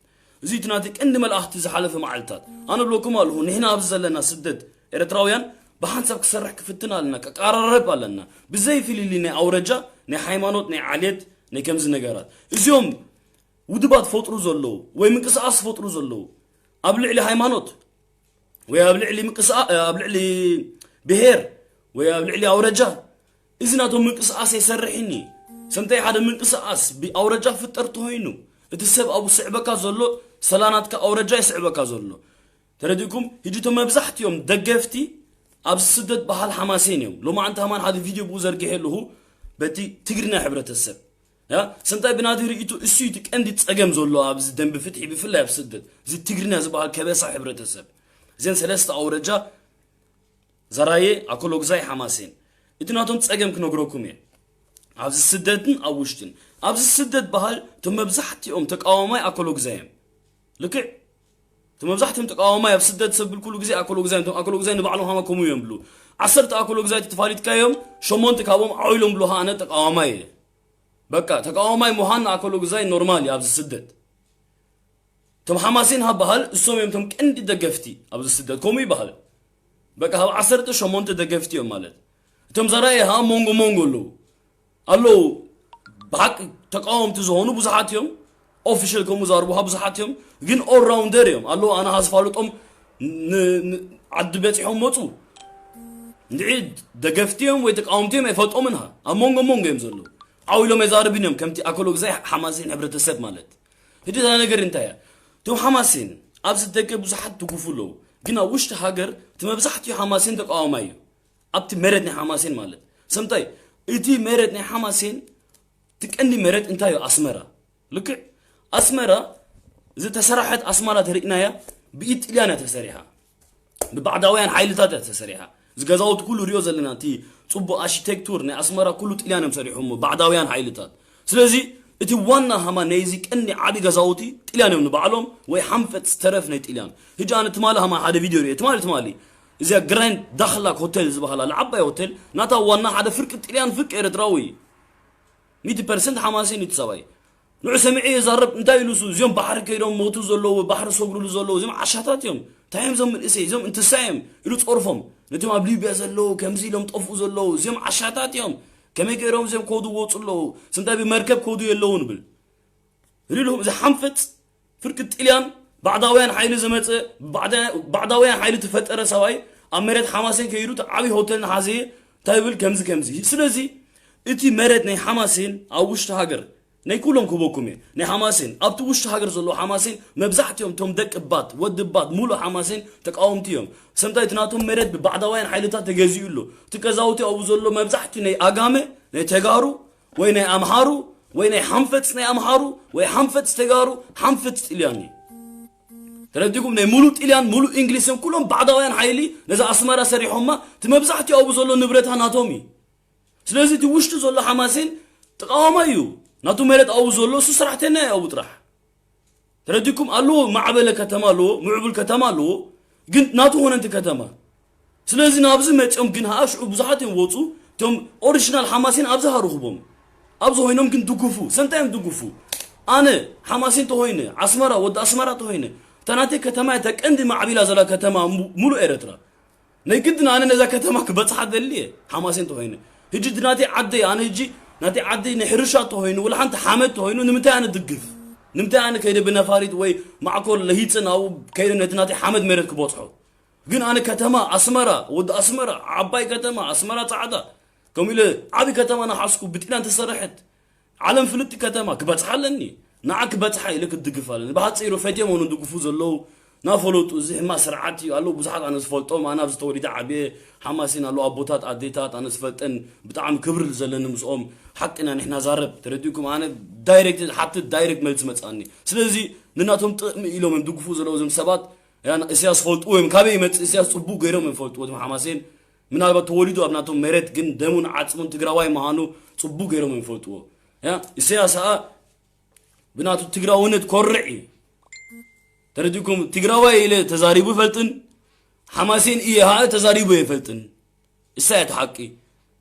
እዚ እቲ ናተይ ቀንዲ መልእኽቲ ዝሓለፈ መዓልታት። ኣነ እብለኩም ኣለኹ፣ ንሕና ኣብዚ ዘለና ስደት ኤረትራውያን ብሓንሳብ ክሰርሕ ክፍትን ኣለና፣ ክቀራረብ ኣለና። ብዘይ ፍልልይ ናይ ኣውረጃ፣ ናይ ሃይማኖት፣ ናይ ዓሌት፣ ናይ ከምዚ ነገራት። እዚኦም ውድባት ፈጥሩ ዘለዉ ወይ ምንቅስቃስ ፈጥሩ ዘለዉ ኣብ ልዕሊ ሃይማኖት ወይ ኣብ ልዕሊ ምንቅስቃ-፣ ኣብ ልዕሊ ብሄር ወይ ኣብ ልዕሊ ኣውረጃ፣ እዚ ናቶም ምንቅስቃስ ኣይሰርሕን እዩ። ሰምታይ ሓደ ምንቅስቃስ ብኣውረጃ ፍጠር ተኾይኑ፣ እቲ ሰብ ኣብኡ ስዕበካ ዘሎ፣ ሰላናትካ ኣውረጃ ይስዕበካ ዘሎ። ተረዲእኩም? ሕጂ እቶም መብዛሕትኦም ደገፍቲ ኣብዚ ስደት በሃል ሓማሴን እዮም። ሎማዓንቲ ሃማን ሓደ ቪድዮ ብኡ ዘርጊሐ ኣለኹ፣ በቲ ትግርኛ ሕብረተሰብ። ያ ስንታይ ብናተይ ርእይቶ እሱ እዩ እቲ ቀንዲ ጸገም ዘሎ ኣብዚ ደንቢ ፍትሒ፣ ብፍላይ ኣብ ስደት። እዚ ትግርኛ ዝበሃል ከበሳ ሕብረተሰብ፣ እዘን ሰለስተ ኣውረጃ፣ ዘራየ፣ ኣኮሎግዛይ፣ ሓማሴን፣ እቲ ናቶም ጸገም ክነግረኩም እየ። ኣብዚ ስደትን ኣብ ውሽጥን፣ ኣብዚ ስደት በሃል እቶም መብዛሕትኦም ተቃዋማይ ኣኮሎግዛይ እዮም። ልክዕ እቲ መብዛሕትኦም ተቃዋማይ ኣብ ስደት ሰብ ብል ኩሉ ግዜ ኣኮሎግዛይ እዮም። እቶም ኣኮሎግዛይ ንባዕሎም ሃማ ከምኡ እዮም ብሉ። ዓሰርተ ኣኮሎግዛይ ተፋሊጥካዮም፣ ሸሞንተ ካብኦም ዓው ኢሎም ብሉ፣ ኣነ ተቃዋማይ እየ። በቃ ተቃዋማይ ምዃን ንኣኮሎግዛይ ኖርማል እዩ ኣብዚ ስደት። እቶም ሓማሴን ሃበሃል እሶም እዮም እቶም ቀንዲ ደገፍቲ ኣብዚ ስደት፣ ከምኡ ይበሃል። በቃ ካብ ዓሰርተ ሸሞንተ ደገፍቲ እዮም ማለት። እቶም ዘራየ ሃ መንጎ መንጎ ኣለዉ ኣለዉ። ብሓቂ ተቃወምቲ ዝኾኑ ብዙሓት እዮም። ኦፊሻል ከምኡ ዛርቡ ሃ ብዙሓት እዮም፣ ግን ኦል ራውንደር እዮም ኣለዉ። ኣነ ሃ ዝፋልጦም ን- ን- ዓዲ በፂሖም መፁ። እንድዒ ደገፍቲ እዮም ወይ ተቃወምቲ እዮም ኣይፈልጦምን። ሃ ኣብ መንጎ መንጎ እዮም ዘለዉ። ዓው ኢሎም ኣይዛርብን እዮም ከምቲ ኣኮሎግዛይ ሓማሴን ሕብረተሰብ ማለት። ህጂ እዛ ነገር እንታይ እያ? እቶም ሓማሴን ኣብዚ ደገ ብዙሓት ትጉፉ ኣለዉ፣ ግን ኣብ ውሽጢ ሃገር እቲ መብዛሕትኡ ሓማሴን ተቃዋማይ እዩ። ኣብቲ መሬት ናይ ሓማሴን ማለት ሰምታይ፣ እቲ መሬት ናይ ሓማሴን እቲ ቀንዲ መሬት እንታይ እዩ? ኣስመራ። ልክዕ ኣስመራ ዝተሰራሐት ኣስመራ ተሪእናያ ብኢድ ጥልያን እያ ተሰሪሓ፣ ብባዕዳውያን ሓይልታት እያ ተሰሪሓ። እዚ ገዛውቲ ኩሉ ሪኦ ዘለና እቲ ጽቡቅ ኣርኪቴክቱር ናይ ኣስመራ ኩሉ ጥልያን እዮም ሰሪሖሞ፣ ባዕዳውያን ሓይልታት። ስለዚ እቲ ዋና ሃማ ናይዚ ቀንዲ ዓቢ ገዛውቲ ጥልያን እዮም ንባዕሎም፣ ወይ ሓንፈጽ ተረፍ ናይ ጥልያን። ህጂ ኣነ ትማሊ ሃማ ሓደ ቪድዮ ሪኤ፣ ትማሊ ትማሊ እዚኣ ግራንድ ዳኽላክ ሆቴል ዝበሃላ ዓባይ ሆቴል ናታ ዋና ሓደ ፍርቂ ጥልያን ፍርቂ ኤርትራዊ እዩ። ሚእቲ ፐርሰንት ሓማሴን እዩ እቲ ሰብኣይ። ንዑ ሰሚዐ ይዛረብ እንታይ ኢሉ እሱ፣ እዚኦም ባሕሪ ከይዶም ሞቱ ዘለዉ፣ ባሕሪ ሰጉርሉ ዘለዉ እዚኦም ዓሻታት እዮም። እንታይ እዮም እዞም መንእሰይ፣ እዚኦም እንትሳ እዮም ኢሉ ጸርፎም። ነቶም ኣብ ሊብያ ዘለዉ ከምዚ ኢሎም ጠፍኡ ዘለዉ እዚኦም ዓሻታት እዮም። ከመይ ገይሮም እዚኦም ከውዱ ወፁ ኣለዉ? ስንታይ ብመርከብ ከውዱ የለዉ ንብል። ሪሉም እዚ ሓንፈፅ ፍርቂ ጥልያን ባዕዳውያን ሓይሊ ዝመፀ ባዕዳ- ባዕዳውያን ሓይሊ ትፈጠረ ሰብኣይ ኣብ መሬት ሓማሴን ከይዱ እቲ ዓብዪ ሆቴል ንሓዘየ እንታይ ይብል ከምዚ ከምዚ። ስለዚ እቲ መሬት ናይ ሓማሴን ኣብ ውሽጢ ሃገር ናይ ኩሎም ክበኩም እየ ናይ ሓማሴን ኣብቲ ውሽጢ ሃገር ዘለዉ ሓማሴን መብዛሕትኦም እቶም ደቂ ባት ወዲ ባት ሙሉእ ሓማሴን ተቃወምቲ እዮም። ሰምታይ እቲ ናቶም መሬት ብባዕዳውያን ሓይልታት ተገዚኡ ኣሎ። እቲ ገዛውቲ ኣብኡ ዘሎ መብዛሕትኡ ናይ ኣጋመ ናይ ተጋሩ ወይ ናይ ኣምሓሩ ወይ ናይ ሓንፈፅ ናይ ኣምሓሩ ወይ ሓንፈፅ ተጋሩ ሓንፈፅ ጥልያን እዩ። ተረዲኩም ናይ ሙሉእ ጥልያን ሙሉእ እንግሊዝን ኩሎም ባዕዳውያን ሓይሊ ነዛ ኣስመራ ሰሪሖማ እቲ መብዛሕትኡ ኣብኡ ዘሎ ንብረታ ናቶም እዩ። ስለዚ እቲ ውሽጢ ዘሎ ሓማሴን ተቃዋማይ እዩ። ናቱ መሬት ኣብኡ ዘሎ እሱ ሰራሕተኛ እዩ ኣብኡ ጥራሕ። ተረዲኩም ኣለዎ። ማዕበለ ከተማ ኣለዎ፣ ምዕቡል ከተማ ኣለዎ፣ ግን ናቱ ሆነንቲ ከተማ። ስለዚ ናብዚ መፅኦም ግን ሃኣ ሽዑ ብዙሓት እዮም ወፁ። እቶም ኦሪጂናል ሓማሴን ኣብዚ ሃርኽቦም ኣብዚ ኮይኖም ግን ድጉፉ ሰንታይ እዮም ድጉፉ። ኣነ ሓማሴን ተኮይነ ኣስመራ ወዲ ኣስመራ ተኮይነ እታ ናተይ ከተማ እታ ቀንዲ ማዕቢላ ዘላ ከተማ ሙ- ሙሉእ ኤረትራ ናይ ግድን ኣነ ነዛ ከተማ ክበፅሓ ደልየ ሓማሴን ተኮይነ። ህጂ ድናተይ ዓደይ ኣነ ህጂ ናተይ ዓደይ ናይ ሕርሻ ተኮይኑ ወላ ሓንቲ ሓመድ ተኮይኑ ንምንታይ ኣነ ድግፍ? ንምንታይ ኣነ ከይደ ብነፋሪት ወይ ማዕኮር ለሂፅን ኣብኡ ከይደ ነቲ ናተይ ሓመድ መሬት ክበፅሖ? ግን ኣነ ከተማ ኣስመራ ወዲ ኣስመራ ዓባይ ከተማ ኣስመራ ፃዕዳ ከምኡ ኢለ ዓብይ ከተማ ናሓስኩ ብጢና እንተሰረሐት ዓለም ፍልጥቲ ከተማ ክበጽሓ ኣለኒ። ንዓ ክበጽሓ ኢለ ክድግፍ ኣለኒ። ብሓጺሩ ፈትዮም ሆኖ ድግፉ ዘለዉ ናፈለጡ እዚ ሕማ ስርዓት እዩ ኣለዉ ብዙሓት ኣነ ዝፈልጦም ኣነ ኣብዚ ተወሊደ ዓብየ ሓማሲን ኣለዉ ኣቦታት ኣዴታት ኣነ ዝፈልጠን ብጣዕሚ ክብሪ ዘለኒ ምስኦም ሓቅና ንሕና ዛረብ ተረዲእኩም ኣነ ዳይሬክት ሓትት ዳይሬክት መልሲ መጽኣኒ ስለዚ ንናቶም ጥቕሚ ኢሎም እዮም ድግፉ ዘለዉ እዞም ሰባት ያ እሰያስ ፈልጥዎ እዮም ካበይ ይመጽእ እሰያስ ጽቡቅ ገይሮም እዮም ፈልጥዎ እቶም ሓማሴን ምናልባት ተወሊዱ ኣብ ናቶም መሬት ግን ደሙን ዓጽሙን ትግራዋይ ምዃኑ ጽቡቅ ገይሮም እዮም ይፈልጥዎ። ያ ኢሳያስ ኸኣ ብናቱ ትግራውነት ኮርዕ እዩ። ተረዲእኩም ትግራዋይ ኢለ ተዛሪቡ ይፈልጥን ሓማሴን እየ ኸኣ ተዛሪቡ ኣይፈልጥን። እሳ እያ እቲ ሓቂ።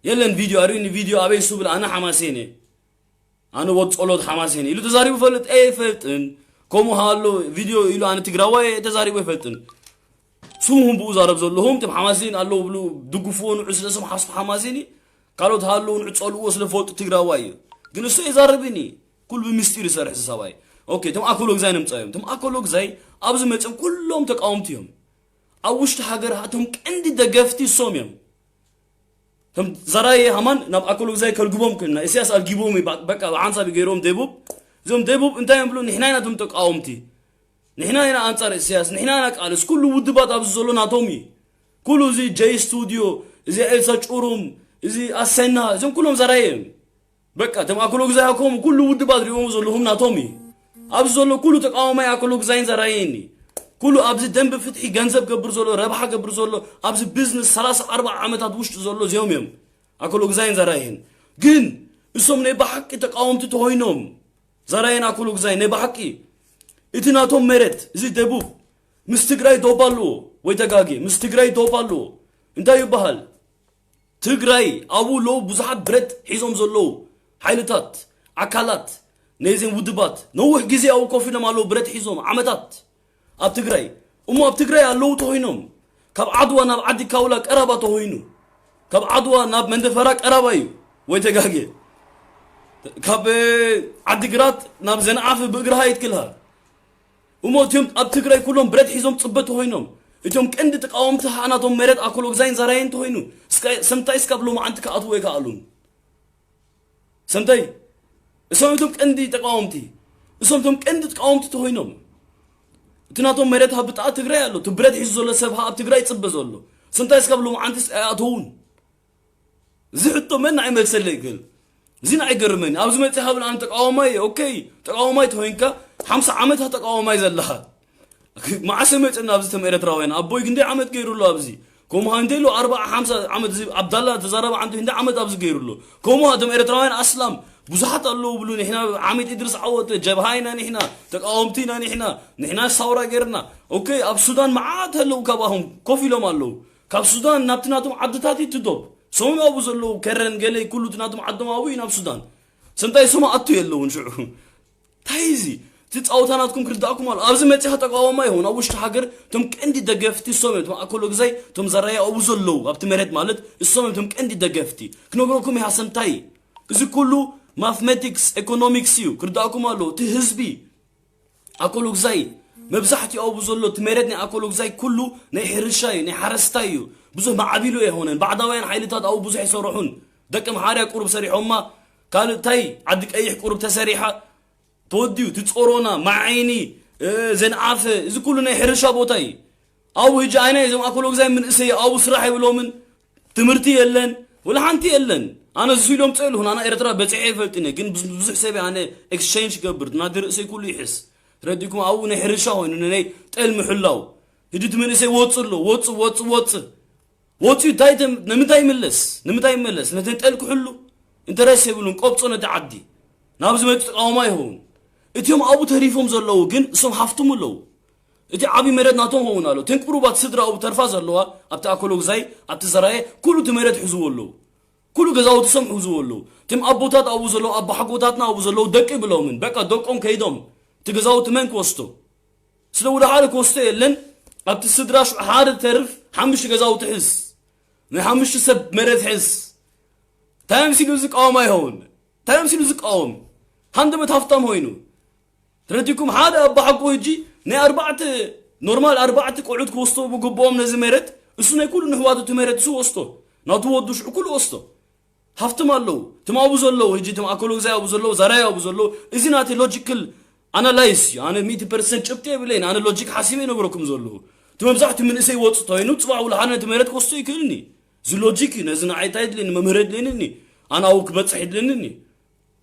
የለን ቪድዮ ኣርእዩኒ ቪድዮ ኣበይ እሱ ብል ኣነ ሓማሴን እየ። ኣነ ወድ ጸሎት ሓማሴን ኢሉ ተዛሪቡ ፈልጥ ኣይፈልጥን። ከምኡ ሃሎ ቪድዮ ኢሉ ኣነ ትግራዋይ ተዛሪቡ ኣይፈልጥን። ስሙ ብኡ ዛረብ ዘለኹም እቶም ሓማሴን ኣለዉ ብሉ ድግፍዎ ንዑ ስለ ስም ሓስብ ሓማሴን እዩ። ካልኦት ሃለዉ ንዑ ጸልእዎ ስለ ፈልጡ ትግራዋይ እዩ። ግን እሱ ኣይዛረብን እዩ። ኩሉ ብምስጢር ይሰርሕ እዚ ሰብኣይ። ኦኬ እቶም ኣኮሎግዛይ ነምጻዮም። እቶም ኣኮሎግዛይ ኣብዚ መጽኦም ኩሎም ተቃወምቲ እዮም። ኣብ ውሽጢ ሃገር እቶም ቀንዲ ደገፍቲ እሶም እዮም። ከም ዘራየ ሃማን ናብ ኣኮሎግዛይ ከልግቦም ኮይና ኢሳያስ ኣልጊቦም እዩ በቃ ብሓንሳብ ገይሮም ደቡብ እዞም ደቡብ እንታይ እዮም ብሉ ንሕና ኢና እቶም ተቃወምቲ ንሕና ኢና ኣንጻር ኢሳያስ ንሕና ኢና ቃልስ ኩሉ ውድባት ኣብዚ ዘሎ ናቶም እዩ ኩሉ እዚ ጀይ ስቱዲዮ እዚ ኤልሳ ጩሩም እዚ ኣሰና እዞም ኩሎም ዘራየ እዮም በቃ እቶም ኣክሎግዛይ ከምኡ ኩሉ ውድባት ሪእዎም ዘለኹም ናቶም እዩ። ኣብዚ ዘሎ ኩሉ ተቃዋማይ ኣክሎግዛይን ዘራየኒ ኩሉ ኣብዚ ደንብ ፍትሒ ገንዘብ ገብር ዘሎ ረብሓ ገብር ዘሎ ኣብዚ ቢዝነስ ሰላሳ ኣርባዓ ዓመታት ውሽጢ ዘሎ እዚኦም እዮም ኣክሎግዛይን ዘራየን። ግን እሶም ናይ ብሓቂ ተቃወምቲ ተኾይኖም ዘራየን ኣክሎግዛይ ናይ ብሓቂ እቲ ናቶም መሬት እዚ ደቡብ ምስ ትግራይ ዶብ ኣለዎ ወይ ተጋጌ ምስ ትግራይ ዶብ ኣለዎ እንታይ ይበሃል? ትግራይ ኣብኡ ኣለዉ ብዙሓት ብረት ሒዞም ዘለዉ ሓይልታት ኣካላት ነይዘን ውድባት ነዊሕ ግዜ ኣብኡ ኮፍ ኢሎም ኣለዉ ብረት ሒዞም ዓመታት ኣብ ትግራይ እሞ ኣብ ትግራይ ኣለዉ ተኾይኖም ካብ ዓድዋ ናብ ዓዲ ካውላ ቀረባ ተኾይኑ ካብ ዓድዋ ናብ መንደፈራ ቀረባ እዩ ወይ ተጋጌ ካብ ዓዲግራት ናብ ዘንዓፍ ብእግርኻ ይትክልካ እሞ እቲኦም ኣብ ትግራይ ኩሎም ብረት ሒዞም ፅበት ተኾይኖም እቶም ቀንዲ ተቃወምቲ ሃናቶም መሬት ኣኮሎግዛይን ዘራየን ተኾይኑ ስምታይ እስካብ ሎማዓንቲ ክኣትዎ ኣይከኣሉን ሰምታይ እሶም እቶም ቀንዲ ተቃወምቲ እሶም እቶም ቀንዲ ተቃወምቲ ተኾይኖም እቲ ናቶም መሬት ሃብጣ ትግራይ ኣሎ እቲ ብረት ሒዙ ዘሎ ሰብ ኣብ ትግራይ ፅበ ዘሎ ስምታይ እስካብ ሎማዓንቲ ኣይኣተውን እዚ ሕቶ መን ንዓይ መልሰለይ ግን እዚ ንዓይ ገርመኒ ኣብዚ መፅእ ሃብል ኣነ ተቃዋማይ እየ ኦኬ ተቃዋማይ ተኮይንካ ሓምሳ ዓመት ተቃዋማይ ዘለካ መዓሰ መፅና ኣብዚ ተም ኤረትራውያን ኣቦይ ክንደይ ዓመት ገይሩ ኣሎ ኣብዚ ከምኡ እንተ ኢሉ ኣርባዓ ሓምሳ ዓመት እዚ ኣብዳላ ተዛረባ ዓንተ ክንደይ ዓመት ኣብዚ ገይሩ ኣሎ ከምኡ እቶም ኤረትራውያን ኣስላም ብዙሓት ኣለዉ ብሉ ንሕና ዓሚት ኢድርስ ዓወተ ጀብሃ ኢና ንሕና ተቃወምቲ ኢና ንሕና ንሕና ሳውራ ገይርና ኦኬ ኣብ ሱዳን መዓት ኣለዉ ካባኹም ኮፍ ኢሎም ኣለዉ ካብ ሱዳን ናብቲ ናቶም ዓድታት እዩ ትዶብ ሰሞም ኣብኡ ዘለዉ ከረን ገለይ ኩሉ እቲ ናቶም ዓዶም ኣብኡ እዩ ናብ ሱዳን ሰምታይ ሰማ ኣቱ የለውን ሽዑ እንታይ እዚ እቲ ፃውታ ናትኩም ክርዳእኩም ኣሎ ኣብዚ መፂኻ ተቃወማ ይኸውን ኣብ ውሽጢ ሃገር እቶም ቀንዲ ደገፍቲ እሶም እዮም እቶም ኣኮሎ ግዛይ እቶም ዘራይ ኣብኡ ዘለዉ ኣብቲ መሬት ማለት እሶም እዮም እቶም ቀንዲ ደገፍቲ ክነግረኩም ይሃሰምታይ እዚ ኩሉ ማትማቲክስ ኢኮኖሚክስ እዩ ክርዳእኩም ኣሎ እቲ ህዝቢ ኣኮሎግዛይ መብዛሕትኡ ኣብኡ ዘሎ እቲ መሬት ናይ ኣኮሎግዛይ ኩሉ ናይ ሕርሻ እዩ ናይ ሓረስታይ እዩ ብዙሕ ማዕቢሉ ኣይሆነን ባዕዳውያን ሓይልታት ኣብኡ ብዙሕ ይሰርሑን ደቂ ምሓርያ ቁሩብ ሰሪሖማ ካልእ እንታይ ዓዲ ቀይሕ ቁሩብ ተሰሪሓ ተወዲኡ እቲ ጾሮና ማዓይኒ ዘንዓፈ እዚ ኩሉ ናይ ሕርሻ ቦታ እዩ ኣብኡ ህጂ ኣይና እዞም ኣኮሎግዛይ ምንእሰይ ኣብኡ ስራሕ የብሎምን ትምህርቲ የለን ወላ ሓንቲ የለን ኣነ ዝስኢሎም ፀልኹን ኣነ ኤርትራ በፂሐ ይፈልጥኒ ግን ብዙሕ ሰብ ኣነ ኤክስቸንጅ ገብር ናዲ ርእሰይ ኩሉ ይሕስ ረዲኩም ኣብኡ ናይ ሕርሻ ኮይኑ ናይ ጠል ምሕላው ህጂ እቲ መንእሰይ ወፁ ኣሎ ወፁ ወፁ ወፅ ወፁ እንታይ ንምንታይ ይምለስ ንምንታይ ይመለስ ነተን ጠል ክሕሉ ኢንተረስ የብሉን ቆብፆ ነቲ ዓዲ ናብ ዝመፁ ተቃውማ ይኸውን እቲኦም ኣብኡ ተሪፎም ዘለዉ ግን እሶም ሃፍትሙ ኣለዉ እቲ ዓብዪ መሬት ናቶም ኸውን ኣሎ። እተን ቁሩባት ስድራ ኣብኡ ተርፋ ዘለዋ ኣብቲ ኣኮሎግዛይ፣ ኣብቲ ዘራየ ኩሉ እቲ መሬት ሕዝዎ ኣለዉ። ኩሉ ገዛውቲ እሶም ሕዝዎ ኣለዉ። እቶም ኣቦታት ኣብኡ ዘለዉ ኣቦሓጎታትና ኣብኡ ዘለዉ ደቂ ብሎምን በቃ ደቆም ከይዶም እቲ ገዛውቲ መን ክወስዶ? ስለ ወደ ሓደ ክወስዶ የለን ኣብቲ ስድራ ሽዑ ሓደ ተርፍ ሓምሽተ ገዛውቲ ሕዝ ናይ ሓምሽተ ሰብ መሬት ሕዝ እንታይ ኣምሲሉ ዝቃወም ኣይኸውን እንታይ ኣምሲሉ ዝቃወም ሃንደበት ሃፍታም ኮይኑ ተረዲኩም ሓደ ኣባሓጎ ህጂ ናይ ኣርባዕተ ኖርማል ኣርባዕተ ቆዑት ክወስቶ ብግብኦም ነዚ መሬት እሱ ናይ ኩሉ ንሕዋቱ እቲ መሬት እሱ ወስቶ ናቱ ወዱ ሽዑ ኩሉ ወስቶ ሃፍትም ኣለዉ ትም ኣብኡ ዘለዉ ህጂ ትም ኣኮሎግዛይ ኣብኡ ዘለዉ ዛራይ ኣብኡ ዘለዉ እዚ ናተይ ሎጂክል ኣናላይስ እዩ ኣነ ሚእቲ ፐርሰንት ጭብጢ የብለይን ኣነ ሎጂክ ሓሲበ ይነግረኩም ዘለዉ እቲ መብዛሕትኡ ምንእሰይ ወፁ ተይኑ ፅባሕ ውልሓነ እቲ መሬት ክወስቶ ይክእልኒ እዚ ሎጂክ እዩ ነዚ ንዓይ እንታይ የድልየኒ መምህር የድልየኒ ኣነ ኣብኡ ክበፅሕ የድልየኒ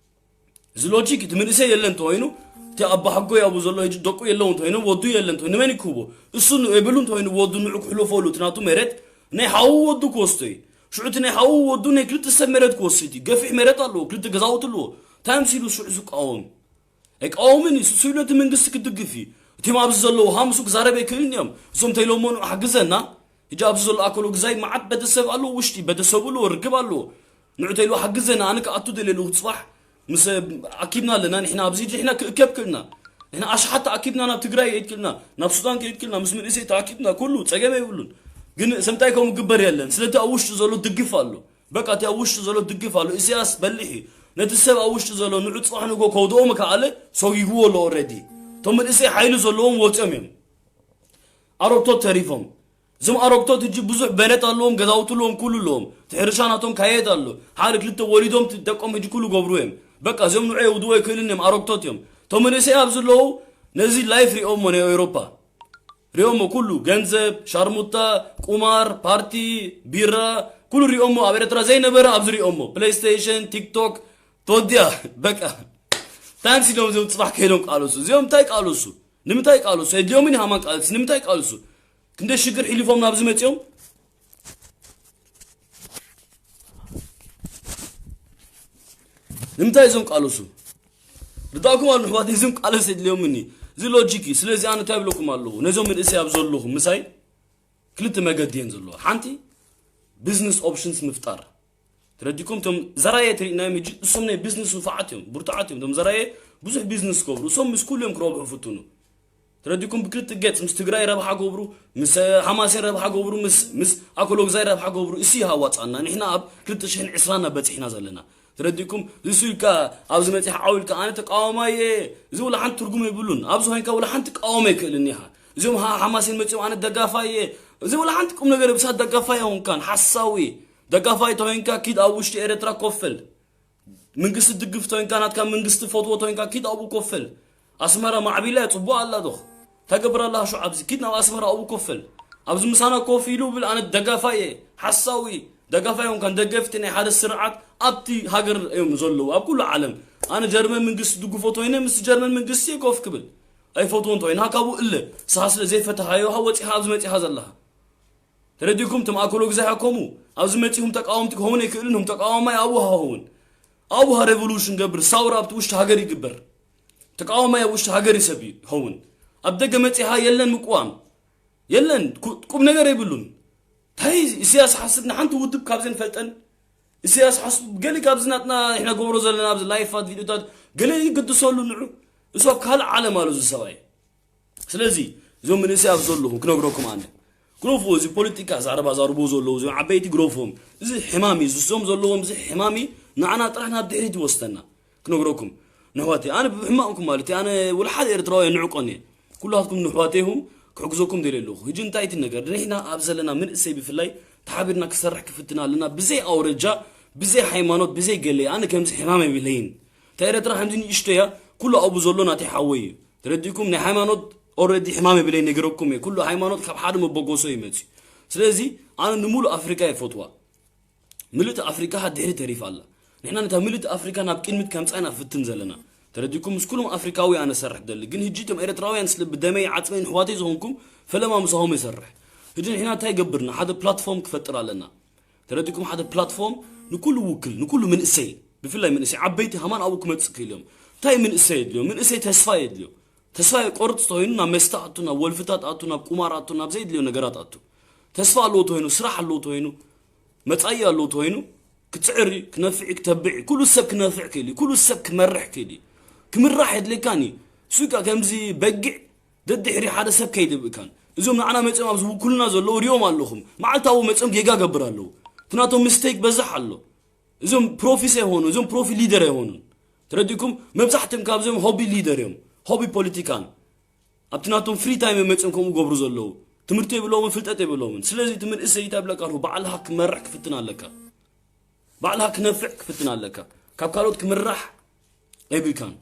እዚ ሎጂክ እቲ መንእሰይ የለን ተወይኑ እቲ ኣባሓጎ ያቡ ዘሎ ህጂ ደቁ የለውን ተወይኑ ወዱ የለን ተወይኑ መን ይክህቦ እሱ የብሉን ተወይኑ ወዱ ንዑ ክሕልፈሉ እቲ ናቱ መሬት ናይ ሓዉ ወዱ ክወስዶ እዩ ሽዑ እቲ ናይ ሓዉ ወዱ ናይ ክልተ ሰብ መሬት ክወስድ እዩ ገፊሕ መሬት ኣለዎ ክልተ ገዛውቲ ኣለዎ እንታይ ኣምሲሉ ሽዑ ዝቃወም ኣይቃወምን እዩ ስሱ ኢሉ እቲ መንግስቲ ክድግፍ እዩ እቲም ኣብዚ ዘለዉ ሃምሱ ክዛረብ ኣይክእልን እዮም እዞም ተይሎሞ ንዑ ሓግዘና ህጂ ኣብዚ ዘሎ ኣኮሎ ግዛይ መዓት ቤተሰብ ኣለዎ ውሽጢ ቤተሰቡ ኣለዎ ርክብ ኣለዎ ንዑ ተይሉ ሓግዘና ኣነ ክኣቱ ደልየ ኣለኹ ፅባሕ ምስ ኣኪብና ኣለና ንሕና ኣብዚ ሕጂ ንሕና ክእከብ ክእልና ንሕና ኣሽሓት ተኣኪብና ናብ ትግራይ ከይድ ክእልና ናብ ሱዳን ከይድ ክእልና ምስ መንእሰይ ተኣኪብና ኩሉ ፀገም የብሉን ግን ሰምታይ ከምኡ ግበር የለን ስለቲ ኣብ ውሽጢ ዘሎ ድግፍ ኣሎ በቃ እቲ ኣብ ውሽጢ ዘሎ ድግፍ ኣሎ ኢሳያስ በሊሕ እዩ ነቲ ሰብ ኣብ ውሽጢ ዘሎ ንዑ ፅባሕ ንጎ ከውድኦ ምከኣለ ሰጊግዎ ኣሎ ኦረዲ እቶም መንእሰይ ሓይሊ ዘለዎም ወፂኦም እዮም ኣረግቶት ተሪፎም እዞም ኣረግቶት እጂ ብዙሕ በነት ኣለዎም ገዛውቲ ኣለዎም ኩሉ ኣለዎም እቲ ሕርሻ ናቶም ካየድ ኣሎ ሓደ ክልተ ወሊዶም ደቆም እጂ ኩሉ ገብሩ እዮም በቃ እዚኦም ንዑ የውድዎ ይክእልን እዮም ኣረግቶት እዮም እቶም መንእሰይ ኣብ ዘለዉ ነዚ ላይፍ ሪኦሞ ናይ ኤውሮፓ ሪኦሞ ኩሉ ገንዘብ ሻርሙታ ቁማር ፓርቲ ቢራ ኩሉ ሪኦሞ ኣብ ኤርትራ ዘይነበረ ኣብዚ ሪኦሞ ፕሌይስቴሽን ቲክቶክ ተወዲኣ። በቃ። ታንስ ኢሎም እዚኦም ጽባሕ ከይዶም ቃለሱ። እዚኦም እንታይ ቃለሱ? ንምንታይ ቃለሱ? የድልዮምን ሃማን ቃለስ ንምንታይ ቃለሱ? ክንደይ ሽግር ሒሊፎም ናብዚ መጺኦም? ንምንታይ እዞም ቃለሱ? ርዳእኩም ኣሎ ኣሕዋት፣ እዞም ቃለስ የድልዮምኒ። እዚ ሎጂክ እዩ። ስለዚ ኣነ እንታይ ብለኩም ኣለኹ? ነዞም መንእሰይ ኣብ ዘለኹም ምሳይ ክልተ መገዲ እየን ዘለዋ። ሓንቲ ቢዝነስ ኦፕሽንስ ምፍጣር። ተረዲኩም? እቶም ዘራየ ትርኢናዮም ሕጂ፣ እሶም ናይ ቢዝነስ ንፉዓት እዮም፣ ብርቱዓት እዮም። እቶም ዘራየ ብዙሕ ቢዝነስ ክገብሩ፣ እሶም ምስ ኩሉ እዮም ክረብሑ ፍትኑ። ተረዲኩም? ብክልተ ገጽ ምስ ትግራይ ረብሓ ገብሩ፣ ምስ ሓማሴን ረብሓ ገብሩ፣ ምስ ምስ ኣኮሎግዛይ ረብሓ ገብሩ። እሱ ይሃዋጻና። ንሕና ኣብ ክልተ ሽሕን ዕስራን በጺሕና ዘለና። ተረዲኩም? ዝሱ ኢልካ ኣብዚ መጺሕ ዓው ኢልካ ኣነ ተቃዋማይ እየ፣ እዚ ወላ ሓንቲ ትርጉም የብሉን። ኣብዚ ኮይንካ ወላ ሓንቲ ቃወም ኣይክእልን ኢኻ። እዚኦም ሓ- ሓማሴን መጺኦም ኣነ ደጋፋይ እየ፣ እዚ ወላ ሓንቲ ቁም ነገር ብሳት ደጋፋይ ኣይኮንካን። ሓሳዊ ደጋፋይ ተኮይንካ ኪድ ኣብ ውሽጢ ኤርትራ ኮፈል። መንግስቲ ድግፍ ተኮይንካ፣ ናትካ መንግስቲ ፈትዎ ተኮይንካ ኪድ ኣብኡ ኮፈል። ኣስመራ ማዕቢላ እያ፣ ጽቡቕ ኣላ ዶኽ። እንታይ ገብር ኣላ ሽዑ ኣብዚ? ኪድ ናብ ኣስመራ ኣብኡ ኮፈል። ኣብዚ ምሳና ኮፍ ኢሉ ብል ኣነ ደጋፋይ እየ። ሓሳዊ ደጋፋይ ይኮንካን፣ ደገፍቲ ናይ ሓደ ስርዓት ኣብቲ ሃገር እዮም ዘለዉ፣ ኣብ ኩሉ ዓለም። ኣነ ጀርመን መንግስቲ ድግፎ ተኮይነ ምስ ጀርመን መንግስቲ እየ ኮፍ ክብል። ኣይፈትዎን ተኮይንካ ካብኡ እለ። ንስኻ ስለ ዘይፈተኻዮ ኢኻ ወጺኻ ኣብዚ መጺኻ ዘለኻ። ተረዲኩም? እቶም ኣኮሎግዛይ ሃ ከምኡ ኣብዚ መጺኹም ተቃወምቲ ክኸውን ኣይክእልን። ሆም ተቃዋማይ ኣብኡ ሃኸውን። ኣብኡ ሃ ሬቮሉሽን ገብር፣ ሳውራ ኣብቲ ውሽጢ ሃገር ይግበር። ተቃዋማይ ኣብ ውሽጢ ሃገር ይሰብ ይኸውን። ኣብ ደገ መጺኻ የለን ምቅዋም። የለን፣ ኩ- ቁም ነገር የብሉን። እንታይ ኢሳያስ ሓስብ ንሓንቲ ውድብ ካብዘን ፈልጠን? ኢሳያስ ሓስብ ገሊ ካብዚ ናትና ንሕና ገብሮ ዘለና ኣብዚ ላይፋት ቪድዮታት ገለ ይግድሰሉ ንዑ። እሱ ኣብ ካልእ ዓለም ኣሎ እዚ ሰብኣይ። ስለዚ እዞም መንእሰይ ኣብ ዘለኹም ክነግረኩም ኣነ። ግረፍዎ፣ እዚ ፖለቲካ ዛረባ ዛርቡ ዘለዉ እዞም ዓበይቲ ግረፍዎም። እዚ ሕማም እዩ፣ ዝሶም ዘለዎም እዚ ሕማም እዩ። ንዓና ጥራሕ ናብ ድሕሪት ይወስደና። ክነግረኩም ንሕዋተይ፣ ኣነ ብሕማቕኩም ማለት እዩ፣ ኣነ ወላ ሓደ ኤርትራዊ ንዕቆን እየ። ኩላትኩም ንሕዋተይ ኢኹም፣ ክሕግዘኩም ደልየ ኣለኹ። ሕጂ እንታይ እቲ ነገር? ንሕና ኣብ ዘለና መንእሰይ ብፍላይ ተሓቢርና ክሰርሕ ክፍትና ኣለና። ብዘይ ኣውረጃ፣ ብዘይ ሃይማኖት፣ ብዘይ ገለ። ኣነ ከምዚ ሕማም የብለይን። እታ ኤርትራ ከምዚ ንእሽቶ እያ፣ ኩሉ ኣብኡ ዘሎ ናተይ ሓወይ እዩ። ተረዲእኩም? ናይ ሃይማኖት ኦልሬዲ ሕማም የብለይን፣ ነጊረኩም እየ። ኩሉ ሃይማኖት ካብ ሓደ መበገሶ እዩ መፅዩ። ስለዚ ኣነ ንሙሉእ ኣፍሪካ ይፈትዋ። ምልእቲ ኣፍሪካ ሃ ድሕሪ ተሪፋ ኣላ። ንሕና ነታ ምልእቲ ኣፍሪካ ናብ ቅድሚት ከምፃ ኢና ፍትን ዘለና። ተረዲኩም? ምስ ኩሎም ኣፍሪካዊ ኣነ ሰርሕ ደሊ፣ ግን ህጂ እቶም ኤርትራውያን ስለ ብደመይ ዓፅመይ ንሕዋተይ ዝኾንኩም ፈለማ ምሳኹም ይሰርሕ። ህጂ ንሕና እንታይ ገብርና? ሓደ ፕላትፎርም ክፈጥር ኣለና። ተረዲኩም? ሓደ ፕላትፎርም ንኩሉ ውክል፣ ንኩሉ መንእሰይ፣ ብፍላይ መንእሰይ ዓበይቲ ሃማን ኣብኡ ክመፅእ ክእል እዮም። እንታይ መንእሰይ የድልዮ? መንእሰይ ተስፋ የድልዮ። ተስፋ የቆርፅ ተኮይኑ ናብ መስተ ኣቱ፣ ናብ ወልፍታት ኣቱ፣ ናብ ቁማር ኣቱ፣ ናብ ዘይድልዮ ነገራት ኣቱ። ተስፋ ኣለዎ ተኮይኑ፣ ስራሕ ኣለዎ ተኮይኑ፣ መጻኢ ኣለዎ ተኮይኑ፣ ክጽዕር እዩ፣ ክነፍዕ እዩ፣ ክተብዕ እዩ። ኩሉ ሰብ ክነፍዕ ክእል እዩ፣ ኩሉ ሰብ ክመርሕ ክእል እዩ። ክምራሕ የድልየካን እዩ። እሱ ከኣ ከምዚ በጊዕ ደድሕሪ ሓደ ሰብ ከይድብእካን። እዞም ንዓና መጺኦም ኣብዚ ውክልና ዘለዉ ሪኦም ኣለኹም። መዓልታዊ መጺኦም ጌጋ ገብር ኣለዉ። እቲ ናቶም ሚስቴክ በዛሕ ኣሎ። እዞም ፕሮፊስ ኣይሆኑ፣ እዞም ፕሮፊ ሊደር ኣይሆኑን። ተረዲእኩም? መብዛሕትኦም ካብዞም ሆቢ ሊደር እዮም፣ ሆቢ ፖለቲካን። ኣብቲ ናቶም ፍሪ ታይም እዮም መጺኦም ከምኡ ገብሩ ዘለዉ። ትምህርቲ የብሎምን፣ ፍልጠት የብሎምን። ስለዚ እቲ መንእሰይ እንታይ ብለካ ኣለኹ፣ ባዕልኻ ክመርሕ ክፍትን ኣለካ። ባዕልኻ ክነፍዕ ክፍትን ኣለካ። ካብ ካልኦት ክምራሕ ኣይብልካን።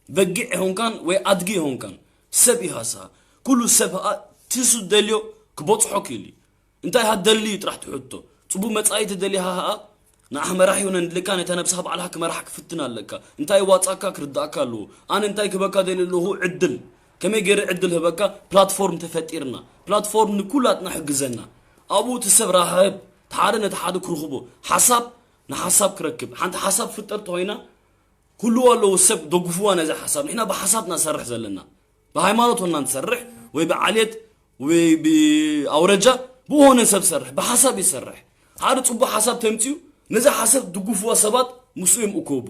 በጊዕ ይሆንካን ወይ ኣድጊ ይሆንካን። ሰብ ኢኻ ንስኻ። ኩሉ ሰብ ኸኣ ትሱ ደልዮ ክበጽሖ ክእል እዩ። እንታይ ኢኻ ትደሊ እዩ ጥራሕ ትሕቶ። ጽቡቕ መጻኢ ትደሊ ኢኻ ኸኣ ንዓኻ መራሒ ይሆነ እንድልካ ነታ ነብስኻ ባዕልኻ ክመርሓ ክፍትን ኣለካ። እንታይ ይዋጻካ ክርዳእካ ኣለዎ። ኣነ እንታይ ክበካ ደሊ ኣለኹ ዕድል። ከመይ ገይረ ዕድል ህበካ ፕላትፎርም ተፈጢርና። ፕላትፎርም ንኩላትና ሕግዘና። ኣብኡ እቲ ሰብ ራኸብ፣ እቲ ሓደ ነቲ ሓደ ክርኽቦ። ሓሳብ ንሓሳብ ክረክብ። ሓንቲ ሓሳብ ፍጠር ተኾይና፣ ክህልዎ ኣለዎ ሰብ ደግፍዋ ነዚ ሓሳብ። ንሕና ብሓሳብ ኢና ንሰርሕ ዘለና። ብሃይማኖት ወና ንሰርሕ፣ ወይ ብዓሌት፣ ወይ ብኣውረጃ፣ ብሆነ ሰብ ሰርሕ፣ ብሓሳብ ይሰርሕ። ሓደ ጽቡቕ ሓሳብ ተምጽኡ፣ ነዚ ሓሳብ ድግፍዋ ሰባት ምስኡ እዮም እኮቡ።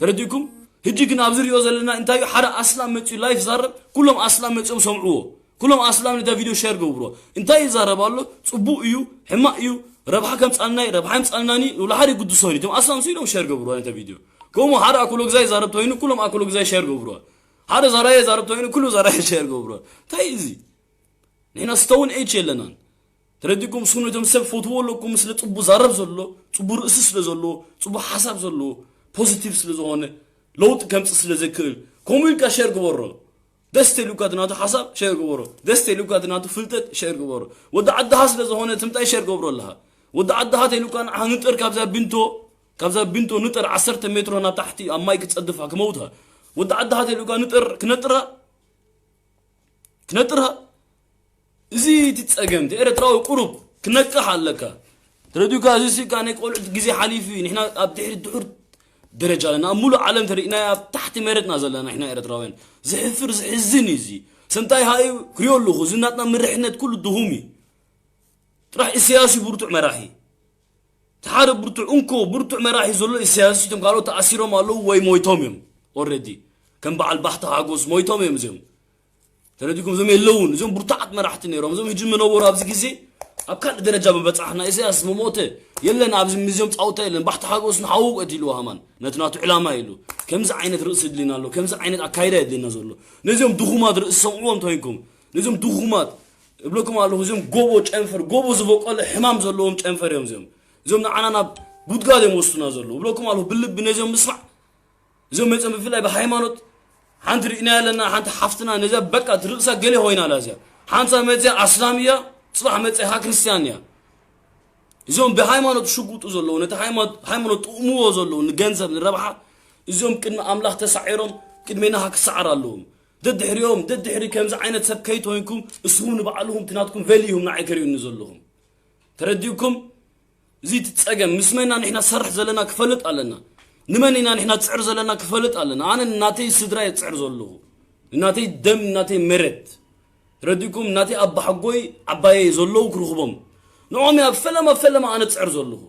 ተረዲእኩም? ህጂ ግን ኣብዚ ሪኦ ዘለና እንታይ እዩ? ሓደ ኣስላም መጺኡ ላይፍ ዛረብ፣ ኩሎም ኣስላም መጺኦም ሰምዕዎ። ኩሎም ኣስላም ነታ ቪድዮ ሼር ገብርዎ። እንታይ ይዛረብ ኣሎ? ጽቡቕ እዩ፣ ሕማቕ እዩ፣ ረብሓ ከምጻልና እዩ፣ ረብሓ ይምጻልናኒ፣ ንብሎ ሓደ ይጉድሶን እዩ። እቶም ኣስላም ስኢሎም ሼር ገብርዎ ነታ ቪድዮ። ከምኡ ሓደ ኣኮሎግዛይ ይዛረብ ተኮይኑ፣ ኩሎም ኣኮሎግዛይ ሼር ገብርዎ። ሓደ ዛራየ ይዛረብ ተኮይኑ፣ ኩሉ ዛራየ ሼር ገብርዎ። እንታይ እዩ እዚ? ንሕና ስቶውን ኤጅ የለናን። ተረዲእኩም? ንስኹም ነቶም ሰብ ፈትዎ ኣለኩም፣ ስለ ጽቡቕ ዛረብ ዘሎ፣ ጽቡቕ ርእሲ ስለ ዘለዎ፣ ጽቡቕ ሓሳብ ዘለዎ፣ ፖዚቲቭ ስለ ዝኾነ፣ ለውጢ ከምጽእ ስለ ዘክእል፣ ከምኡ ኢልካ ሼር ግበሮ። ደስ ተይሉካ እቲ ናቱ ሓሳብ ሼር ግበሮ። ደስ ተይሉካ እቲ ናቱ ፍልጠት ሼር ግበሮ። ወዲ ዓድኻ ስለ ዝኾነ ትምጣይ ሼር ገብሮ ኣለኻ። ወዲ ዓድኻ ተይሉካ ንዓኻ ንጥር ካብዛ ቢንቶ ካብዛ ቢንቶ ንጠር ዓሰርተ ሜትሮ ናብ ታሕቲ ኣብ ማይ ክጸድፋ ክመውታ። ወዲ ዓዲ ሃተይ ኢሉካ ንጠር ክነጥራ ክነጥራ። እዚ እቲ ጸገም እቲ ኤርትራዊ ቁሩብ ክነቅሕ ኣለካ። ተረዲኡካ? እዚ ሲ ከኣ ናይ ቆልዑት ግዜ ሓሊፉ እዩ። ንሕና ኣብ ድሕሪ ድሑር ደረጃ ኣለና። ኣብ ሙሉእ ዓለም ተሪእናዮ ኣብ ታሕቲ መሬትና ዘለና ንሕና ኤርትራውያን። ዝሕፍር ዝሕዝን እዩ እዚ። ሰንታይ ሃዩ ክሪኦ ኣለኹ። እዚ ናትና ምርሕነት ኩሉ ድኹም እዩ። ጥራሕ ኢሳያስ እዩ ብርቱዕ መራሒ። እቲ ሓደ ብርቱዕ እንኮ ብርቱዕ መራሒ ዘሎ ኢሳያስ እዩ። እቶም ካልኦት ተኣሲሮም ኣለዉ ወይ ሞይቶም እዮም። ኦልሬዲ ከም በዓል ባሕቲ ሓጎስ ሞይቶም እዮም እዚኦም። ተረዲኩም? እዞም የለውን። እዞም ብርቱዓት መራሕቲ ነይሮም። እዞም ሕጂ ምነበሩ ኣብዚ ግዜ ኣብ ካልእ ደረጃ ምበጻሕና። ኢሳያስ ምሞተ የለን ኣብዚ ሙዚየም ጻውታ የለን። ባሕቲ ሓጎስ ንሓዉ ቀቲልዎ ሃማን። ነቲ ናቱ ዕላማ ኢሉ። ከምዚ ዓይነት ርእሲ የድልየና ኣሎ። ከምዚ ዓይነት ኣካይዳ የድልየና ዘሎ። ነዚኦም ድኹማት ርእሲ ሰምዕዎም እንተኮይንኩም። ነዚኦም ድኹማት እብለኩም ኣለኹ። እዚኦም ጎቦ ጨንፈር፣ ጎቦ ዝበቆለ ሕማም ዘለዎም ጨንፈር እዮም እዚኦም። እዚኦም ንዓና ናብ ጉድጋድ እዮም ወስዱና ዘለዉ። እብለኩም ኣለኹ ብልቢ ነዚኦም ምስማዕ። እዚኦም መጺኦም ብፍላይ ብሃይማኖት ሓንቲ ርኢና ኣለና፣ ሓንቲ ሓፍትና ነዚኣ በቃ እቲ ርእሳ ገለ ኮይና ኣላ እዚኣ። ሓንሳ መጺኣ ኣስላም እያ፣ ጽባሕ መጺኣ ክርስትያን እያ። እዚኦም ብሃይማኖት ሽጉጡ ዘለዉ፣ ነቲ ሃይማኖት፣ ሃይማኖት ጥቕምዎ ዘለዉ፣ ንገንዘብ፣ ንረብሓ፣ እዚኦም ቅድሚ ኣምላኽ ተሳዒሮም፣ ቅድሜና ክሰዓር ኣለዎም። ደድሕሪኦም፣ ደድሕሪ ከምዚ ዓይነት ሰብ ከይትኮይንኩም፣ እስኹም ንባዕልኹም እቲ ናትኩም ቨልዩ ኢኹም ንዓይ ከርእዩኒ ዘለኹም። ተረዲእኩም? እዚ እቲ ጸገም፣ ምስ መና ንሕና ሰርሕ ዘለና ክፈልጥ ኣለና። ንመን ኢና ንሕና ጽዕር ዘለና ክፈልጥ ኣለና። ኣነ ናተይ ስድራ እየ ጽዕር ዘለኹ። ናተይ ደም፣ ናተይ መሬት። ረዲኩም ናተይ ኣባሓጎይ ዓባየይ ዘለዉ ክርኽቦም። ንዖም እያ ፈለማ ፈለማ ኣነ ጽዕር ዘለኹ።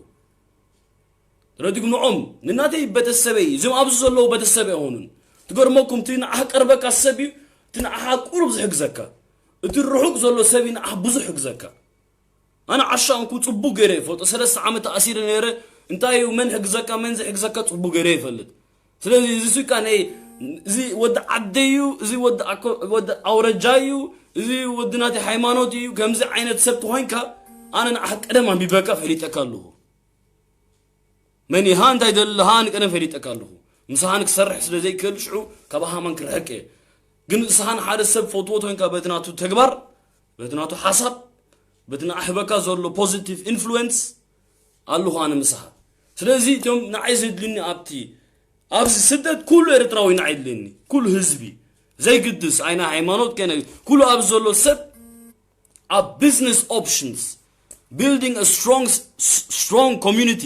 ረዲኩም ንዖም፣ ንናተይ ቤተሰበይ፣ እዞም ኣብዚ ዘለዉ ቤተሰብ ኣይሆኑን። ትገርመኩም፣ እቲ ንዓኻ ቀርበካ ሰብ እዩ፣ እቲ ንዓኻ ቁሩብ ዝሕግዘካ። እቲ ርሑቅ ዘሎ ሰብ እዩ ንዓኻ ብዙሕ ሕግዘካ። ኣነ ዓሻ እንኩ ጽቡቅ ገይረ ይፈልጦ። ሰለስተ ዓመት ተኣሲረ ነይረ። እንታይ እዩ መን ሕግዘካ፣ መን ዘይሕግዘካ ጽቡቅ ገይረ ይፈልጥ። ስለዚ እዚ ሱቃ ናይ፣ እዚ ወዲ ዓደይ እዩ፣ እዚ ወዲ ኣኮ-፣ ወዲ ኣውረጃ እዩ፣ እዚ ወዲ ናተይ ሃይማኖት እዩ፣ ከምዚ ዓይነት ሰብ ተኾይንካ፣ ኣነ ንዓኻ ቀደም ኣንቢበካ ፈሊጠካ ኣለኹ። መን ኢኻ፣ እንታይ ደሊ ኢኻ፣ ንቀደም ፈሊጠካ ኣለኹ። ምሳኻ ንክሰርሕ ስለ ዘይክእል ሽዑ ካብ ሃማን ክርሕቅ እየ። ግን ንስኻ ንሓደ ሰብ ፈትዎ ተኮይንካ በቲ ናቱ ተግባር፣ በቲ ናቱ ሓሳብ፣ በቲ ንዓኻ ሂበካ ዘሎ ፖዚቲቭ ኢንፍሉዌንስ ኣለኹ ኣነ ምሳኻ። ስለዚ እቶም ንዓይ ዘድልኒ ኣብቲ፣ ኣብዚ ስደት ኩሉ ኤርትራዊ ንዓይ የድልየኒ። ኩሉ ህዝቢ። ዘይግድስ ኣይና ሃይማኖት ከነ፣ ኩሉ ኣብዚ ዘሎ ሰብ ኣብ ቢዝነስ ኦፕሽንስ፣ ቢልዲንግ አ ስትሮንግ፣ ስትሮንግ ኮሚኒቲ፣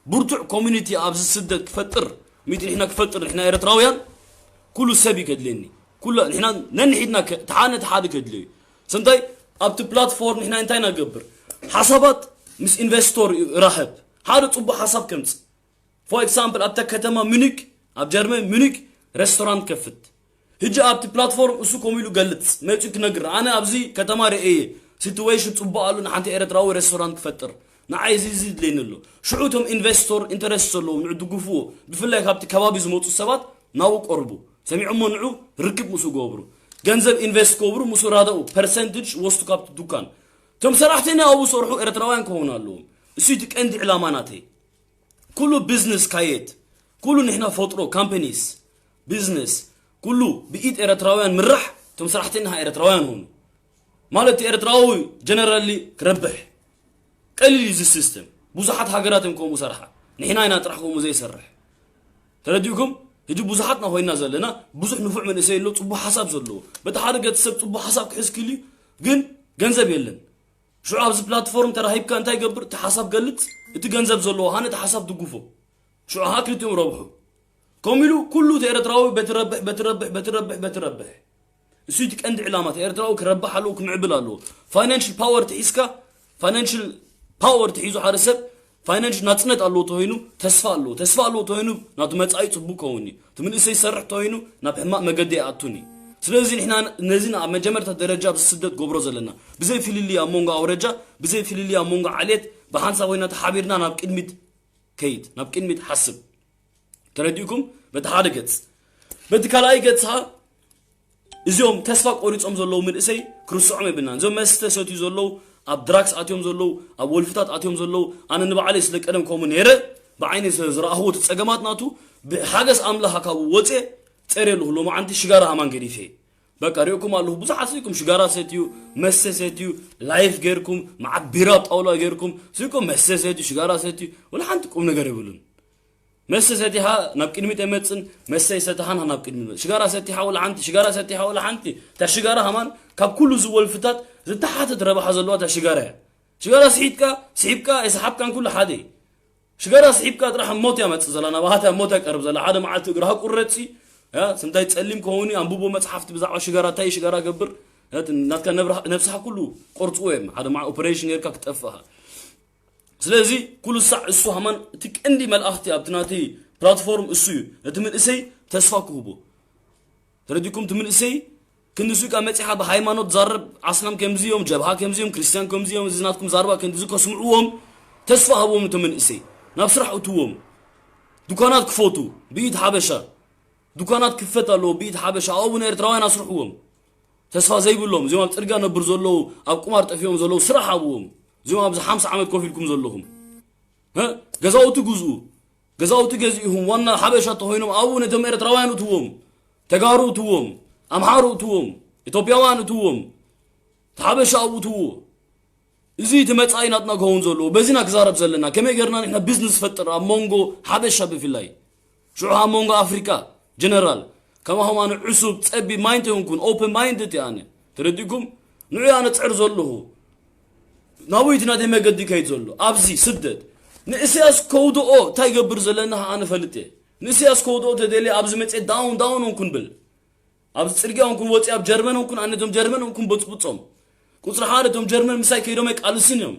ብርቱዕ ኮሚኒቲ ኣብዚ ስደት ክፈጥር፣ ሚእቲ ንሕና ክፈጥር፣ ንሕና ኤርትራውያን፣ ኩሉ ሰብ እዩ ከድልየኒ። ኩሉ ንሕና ነንሒድና ከ-፣ ተሓነ ተሓደ ከድልዮ እዩ። ሰንታይ ኣብቲ ፕላትፎርም ንሕና እንታይ ኢና ንገብር? ሓሳባት ምስ ኢንቨስቶር እዩ ራኸብ። ሓደ ጽቡቕ ሓሳብ ከምጽእ። ፎር ኤግዛምፕል ኣብታ ከተማ ሙኒክ፣ ኣብ ጀርመን ሙኒክ ሬስቶራንት ከፍት። ሕጂ ኣብቲ ፕላትፎርም እሱ ከምኡ ኢሉ ገልጽ፣ መጺኡ ክነግር፣ ኣነ ኣብዚ ከተማ ርእየ፣ ሲትዌሽን ጽቡቕ ኣሎ፣ ንሓንቲ ኤርትራዊ ሬስቶራንት ክፈጥር። ንዓይ እዚ፣ እዚ ይድልየኒ ኣሎ። ሽዑ እቶም ኢንቨስቶር ኢንተረስት ዘለዎም ንዑ ድግፍዎ፣ ብፍላይ ካብቲ ከባቢ ዝመጹ ሰባት ናብኡ ቀርቡ። ሰሚዖሞ ንዑ ርክብ ምስኡ ገብሩ። ገንዘብ ኢንቨስት ክገብሩ ምስኡ ራደኡ፣ ፐርሰንትጅ ወስዱ ካብቲ ዱካን። እቶም ሰራሕተኛ ኣብኡ ሰርሑ ኤርትራውያን ክኾኑ ኣለዎም። እሱ እቲ ቀንዲ ዕላማ ናተይ። ኩሉ ቢዝነስ ካየት፣ ኩሉ ንሕና ፈጥሮ ካምፓኒስ፣ ቢዝነስ፣ ኩሉ ብኢድ ኤርትራውያን ምራሕ፣ እቶም ሰራሕተኛ ኤርትራውያን ሆኑ። ማለት ኤርትራዊ ጀነራሊ ክረብሕ። ቀሊል እዩ እዚ ሲስተም። ብዙሓት ሃገራት እዮም ከምኡ ሰርሓ። ንሕና ኢና ጥራሕ ከምኡ ዘይሰርሕ። ተረዲእኩም? ሕጂ ብዙሓትና ኮይና ዘለና፣ ብዙሕ ንፉዕ መንእሰይ ኣሎ፣ ጽቡቕ ሓሳብ ዘለዎ። በቲ ሓደ ገጽ ሰብ ጽቡቕ ሓሳብ ክሕዝ ክእል እዩ፣ ግን ገንዘብ የለን። ሽዑ ኣብዚ ፕላትፎርም ተራሂብካ እንታይ ይገብር? እቲ ሓሳብ ገልጽ፣ እቲ ገንዘብ ዘለዎ ሃነ እቲ ሓሳብ ድጉፎ። ሽዑ ሃ ክልቲኦም ረብሑ። ከምኡ ኢሉ ኩሉ እቲ ኤርትራዊ በቲ ረብሕ፣ በቲ ረብሕ፣ በቲ ረብሕ፣ በቲ ረብሕ። እሱ እቲ ቀንዲ ዕላማ፣ እቲ ኤርትራዊ ክረብሕ ኣለዎ፣ ክምዕብል ኣለዎ። ፋይናንሽል ፓወር ትሒዝካ፣ ፋይናንሽል ፓወር ትሒዙ ሓደ ሰብ፣ ፋይናንሽል ናጽነት ኣለዎ ተኮይኑ፣ ተስፋ ኣለዎ። ተስፋ ኣለዎ ተኮይኑ፣ ናቱ መጻኢ ጽቡቅ ከውን እዩ። እቲ መንእሰይ ይሰርሕ ተኮይኑ፣ ናብ ሕማቅ መገዲ ኣይኣቱን እዩ። ስለዚ ንሕና ነዚ ኣብ መጀመርታ ደረጃ ኣብዚ ስደት ገብሮ ዘለና፣ ብዘይ ፍልልይ ኣብ መንጎ ኣውረጃ፣ ብዘይ ፍልልይ ኣብ መንጎ ዓሌት፣ ብሓንሳብ ኮይና ተሓቢርና ናብ ቅድሚት ከይድ፣ ናብ ቅድሚት ሓስብ። ተረዲእኩም? በቲ ሓደ ገጽ። በቲ ካልኣይ ገጽ ኸኣ እዚኦም ተስፋ ቆሪጾም ዘለዉ መንእሰይ ክርስዖም የብልናን። እዞም መስተ ሰትዩ ዘለዉ፣ ኣብ ድራክስ ኣትዮም ዘለዉ፣ ኣብ ወልፍታት ኣትዮም ዘለዉ፣ ኣነ ንባዕለይ ስለ ቀደም ከምኡ ነይረ፣ ብዓይነይ ስለ ዝረኣኽዎ እቲ ጸገማት ናቱ፣ ብሓገዝ ኣምላኽ ካብኡ ወጽየ፣ ጸርየ ኣለኹ። ሎማዓንቲ ሽጋራ ሃማን ገዲፈ። በቃ ሪእኩም ኣለኹ፣ ብዙሓት ስኢኩም ሽጋራ ሰትዩ፣ መስተ ሰትዩ፣ ላይፍ ጌርኩም፣ መዓት ቢራ ኣብ ጣውላ ጌርኩም፣ ስኢኩም መስተ ሰትዩ፣ ሽጋራ ሰትዩ፣ ወላ ሓንቲ ቁም ነገር የብሉን። መስተ ሰቲኻ ናብ ቅድሚት ኣይመጽን፣ መስተ ይሰተኻን ናብ ቅድሚት ይመጽእ። ሽጋራ ሰቲኻ ወላ ሓንቲ፣ ሽጋራ ሰቲኻ ወላ ሓንቲ። እታ ሽጋራ ከማን ካብ ኩሉ እዚ ወልፍታት ዝተሓተት ረብሓ ዘለዋ እታ ሽጋራ እያ። ሽጋራ ስሒትካ፣ ስሒብካ፣ ኣይሰሓብካን ኩሉ ሓደ እዩ። ሽጋራ ስሒብካ ጥራሕ ሞት እያ መጽእ ዘላ፣ ናባኻ እያ ሞት እያ ቀርብ ዘላ። ሓደ መዓልቲ እግርኻ ቁረጽ፣ ያ፣ ስምታይ ጸሊም ከውን እዩ፣ ኣንብቦ መጽሓፍቲ ብዛዕባ ሽጋራ፣ እንታይ ሽጋራ ገብር፣ ያ፣ ናትካ ነብርኻ-፣ ነብስኻ ኩሉ ቆርጽዎ እዮም። ሓደ መዓ-፣ ኦፐሬሽን ጌርካ ክትጠፍእ ኢኻ። ስለዚ ኩሉ ሳዕ እሱ ሃማን እቲ ቀንዲ መልኣኽቲ ኣብቲ ናቲ ፕላትፎርም እሱ እዩ። ነቲ መንእሰይ ተስፋ ክህቦ። ተረዲኩም? እቲ መንእሰይ ክንሱ ቃ መጺኻ ብሃይማኖት ዛረብ፣ ኣስላም ከምዚ እዮም፣ ጀብሃ ከምዚ እዮም፣ ክርስቲያን ከምዚ እዮም፣ እዚ ናትኩም ዛርባ ከምዚ ከስምዕዎም ተስፋ ሃብዎም። እቲ መንእሰይ ናብ ስራሕ እትዎም። ዱካናት ክፈቱ ብኢድ ሓበሻ። ዱካናት ክፈት ኣለዎ ብኢድ ሓበሻ። ኣብኡ ንኤርትራውያን ኣስርሕዎም። ተስፋ ዘይብሎም፣ እዚኦም ኣብ ጽርግያ ነብር ዘለዉ፣ ኣብ ቁማር ጠፊኦም ዘለዉ፣ ስራሕ ኣብዎም። እዚኦም ኣብዚ ሓምሳ ዓመት ኮፍ ኢልኩም ዘለኹም። እ? ገዛውቲ ግዝኡ። ገዛውቲ ገዚእኹም ዋና ሓበሻ ተኾይኖም ኣብኡ ነቶም ኤርትራውያን እትዎም። ተጋሩ እትዎም። ኣምሓሩ እትዎም። ኢትዮጵያውያን እትዎም። እቲ ሓበሻ ኣብኡ እትዎ። እዚ እቲ መጻኢ ናትና ክኸውን ዘለዎ። በዚና ክዛረብ ዘለና። ከመይ ጌርና ንሕና ቢዝነስ ፈጥር ኣብ መንጎ ሓበሻ ብፍላይ። ሽዑ ኣብ መንጎ ኣፍሪቃ ጀነራል ከማኹም ኣነ ዕሱብ ጸቢብ ማይንድ ተይኮንኩን ኦፕን ማይንድ እቲ ኣነ ተረዲኩም ንዑ ኣነ ጽዕር ዘለኹ ናብይ እቲ ናተይ መገዲ ከይድ ዘሎ ኣብዚ ስደት ንእስያስ ከውድኦ እንታይ ገብር ዘለና ኣነ ፈልጥ እየ ንእስያስ ከውድኦ ተደልየ ኣብዚ መጽ ዳውን ዳውን ኦንኩን ብል ኣብዚ ጽርግያ ኦንኩን ወጺ ኣብ ጀርመን ኦንኩን ኣነ እቶም ጀርመን ኦንኩን በጽብጾም ቁጽሪ ሓደ እቶም ጀርመን ምሳይ ከይዶም ኣይቃልስን እዮም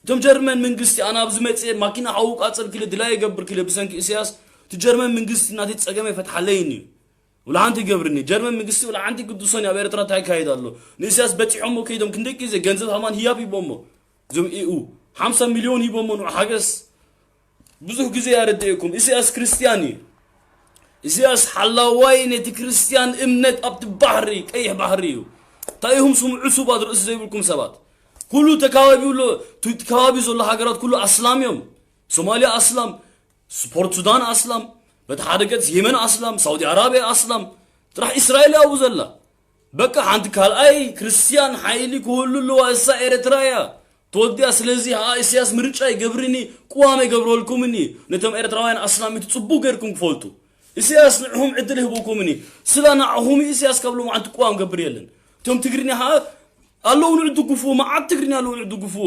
እቶም ጀርመን መንግስቲ ኣነ ኣብዚ መጽእ ማኪና ሓውቃጽል ክለ ድላይ የገብር ክለ ብሰንኪ እስያስ እቲ ጀርመን መንግስቲ ናተይ ጸገመ ይፈትሓለይን እዩ ውላ ሓንቲ ይገብርኒ ጀርመን መንግስቲ ውላ ሓንቲ ቅዱሶን ኣብ ኤርትራ እንታይ ይካየድ ኣሎ ንእስያስ በጺሖሞ ከይዶም ክንደይ ግዜ ገንዘብ ሃማን ህያብ ሂቦሞ እዞም ኢኡ ሓምሳ ሚልዮን ሂቦሞ ንዑ ሓገስ ብዙሕ ግዜ ያረድእኩም ኢስያስ ክርስትያን እዩ ኢስያስ ሓላዋይ ነቲ ክርስትያን እምነት ኣብቲ ባሕሪ ቀይሕ ባሕሪ እዩ እንታይ ኢኹም ስሙ ዕሱባት ርእሲ ዘይብልኩም ሰባት ኩሉ ተካባቢሉ እቲ ከባቢ ዘሎ ሃገራት ኩሉ ኣስላም እዮም ሶማልያ ኣስላም ስፖርት ሱዳን ኣስላም በቲ ሓደ ገጽ የመን ኣስላም ሳውዲ ኣራብያ ኣስላም ጥራሕ እስራኤል ኣብኡ ዘላ በቃ ሓንቲ ካልኣይ ክርስትያን ሓይሊ ክህሉ ኣለዋ እሳ ኤርትራ እያ ተወዲኣ ስለዚ ኣ እስያስ ምርጫ ይገብርኒ ቅዋም ይገብረልኩምኒ ነቶም ኤርትራውያን ኣስላም እቲ ጽቡቅ ገርኩም ክፈልጡ እስያስ ንዕኹም ዕድል ይህብኩምኒ ስላ ንዕኹም እስያስ ካብ ሎማዓንቲ ቅዋም ገብር የለን እቶም ትግርኛ ኸዓ ኣለዉ ንዕ ድግፍዎ መዓት ትግርኛ ኣለዉ ንዕ ድግፍዎ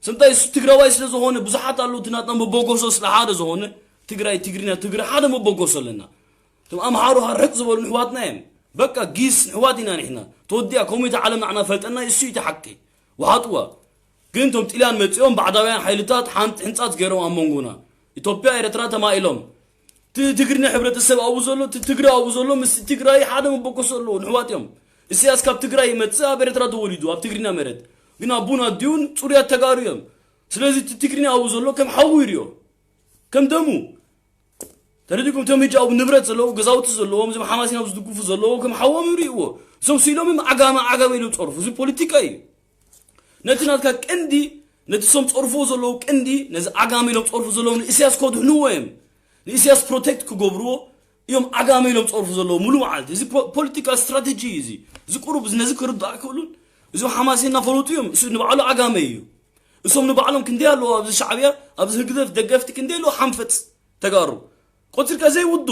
ስምታይ እሱ ትግራዋይ ስለ ዝኾነ ብዙሓት ኣለዉ እቲ ናትና መበገሶ ስለ ሓደ ዝኾነ ትግራይ ትግርኛ ትግረ ሓደ መበገሶ ኣለና እቶም ኣምሓሩ ሃርሕቅ ዝበሉ ንሕዋትና እዮም በቃ ጊስ ንሕዋት ኢና ንሕና ተወዲኣ ከምኡ እቲ ዓለም ንዓና ፈልጠና እሱ እቲ ሓቂ ውሓጥዋ ግን እቶም ጥልያን መጺኦም ባዕዳውያን ሓይልታት ሓንት ሕንጻት ገይሮም ኣብ መንጎና ኢትዮጵያ ኤርትራ ተማኢሎም እቲ ትግርኛ ሕብረተሰብ ኣብኡ ዘሎ እቲ ትግረ ኣብኡ ዘሎ ምስ ትግራይ ሓደ መበገሶ ኣለዎ ንሕዋት እዮም እስያስ ካብ ትግራይ ይመጽእ ኣብ ኤርትራ ተወሊዱ ኣብ ትግርኛ መሬት ግን ኣቡን ኣዲኡን ጽሩያት ተጋሩ እዮም ስለዚ እቲ ትግርኛ ኣብኡ ዘሎ ከም ሓዉ ይርዮ ከም ደሙ ተረዲኩም እቶም ሕጂ ኣብ ንብረት ዘለዉ ገዛውቲ ዘለዎም እዞም ሓማሲን ኣብ ዝድግፉ ዘለዉ ከም ሓዎም ይርእይዎ እሶም ስኢሎም እዮም ዓጋመ ዓጋመ ኢሎም ጸርፉ እዚ ፖለቲካ እዩ ነቲ ናትካ ቅንዲ ነቲ ሶም ጸርፍዎ ዘለዉ ቅንዲ ነዚ ዓጋመ ኢሎም ጸርፉ ዘለዉ ንእስያስ ከድሕንዎ እዮም ንእስያስ ፕሮቴክት ክገብርዎ እዮም ዓጋመ ኢሎም ጸርፉ ዘለዉ ሙሉ መዓልቲ እዚ ፖለቲካ ስትራቴጂ እዩ እዚ እዚ ቁሩብ ነዚ ክርዳእ ክእሉን እዞም ሓማሴን እናፈለጡ እዮም እሱ ንባዕሉ ዓጋመ እዩ እሶም ንባዕሎም ክንደይ ኣለዉ ኣብዚ ሻዕብያ ኣብዚ ህግደፍ ደገፍቲ ክንደይ ኣለዉ ሓንፈጽ ተጋሩ ቆጺርካ ዘይውዱ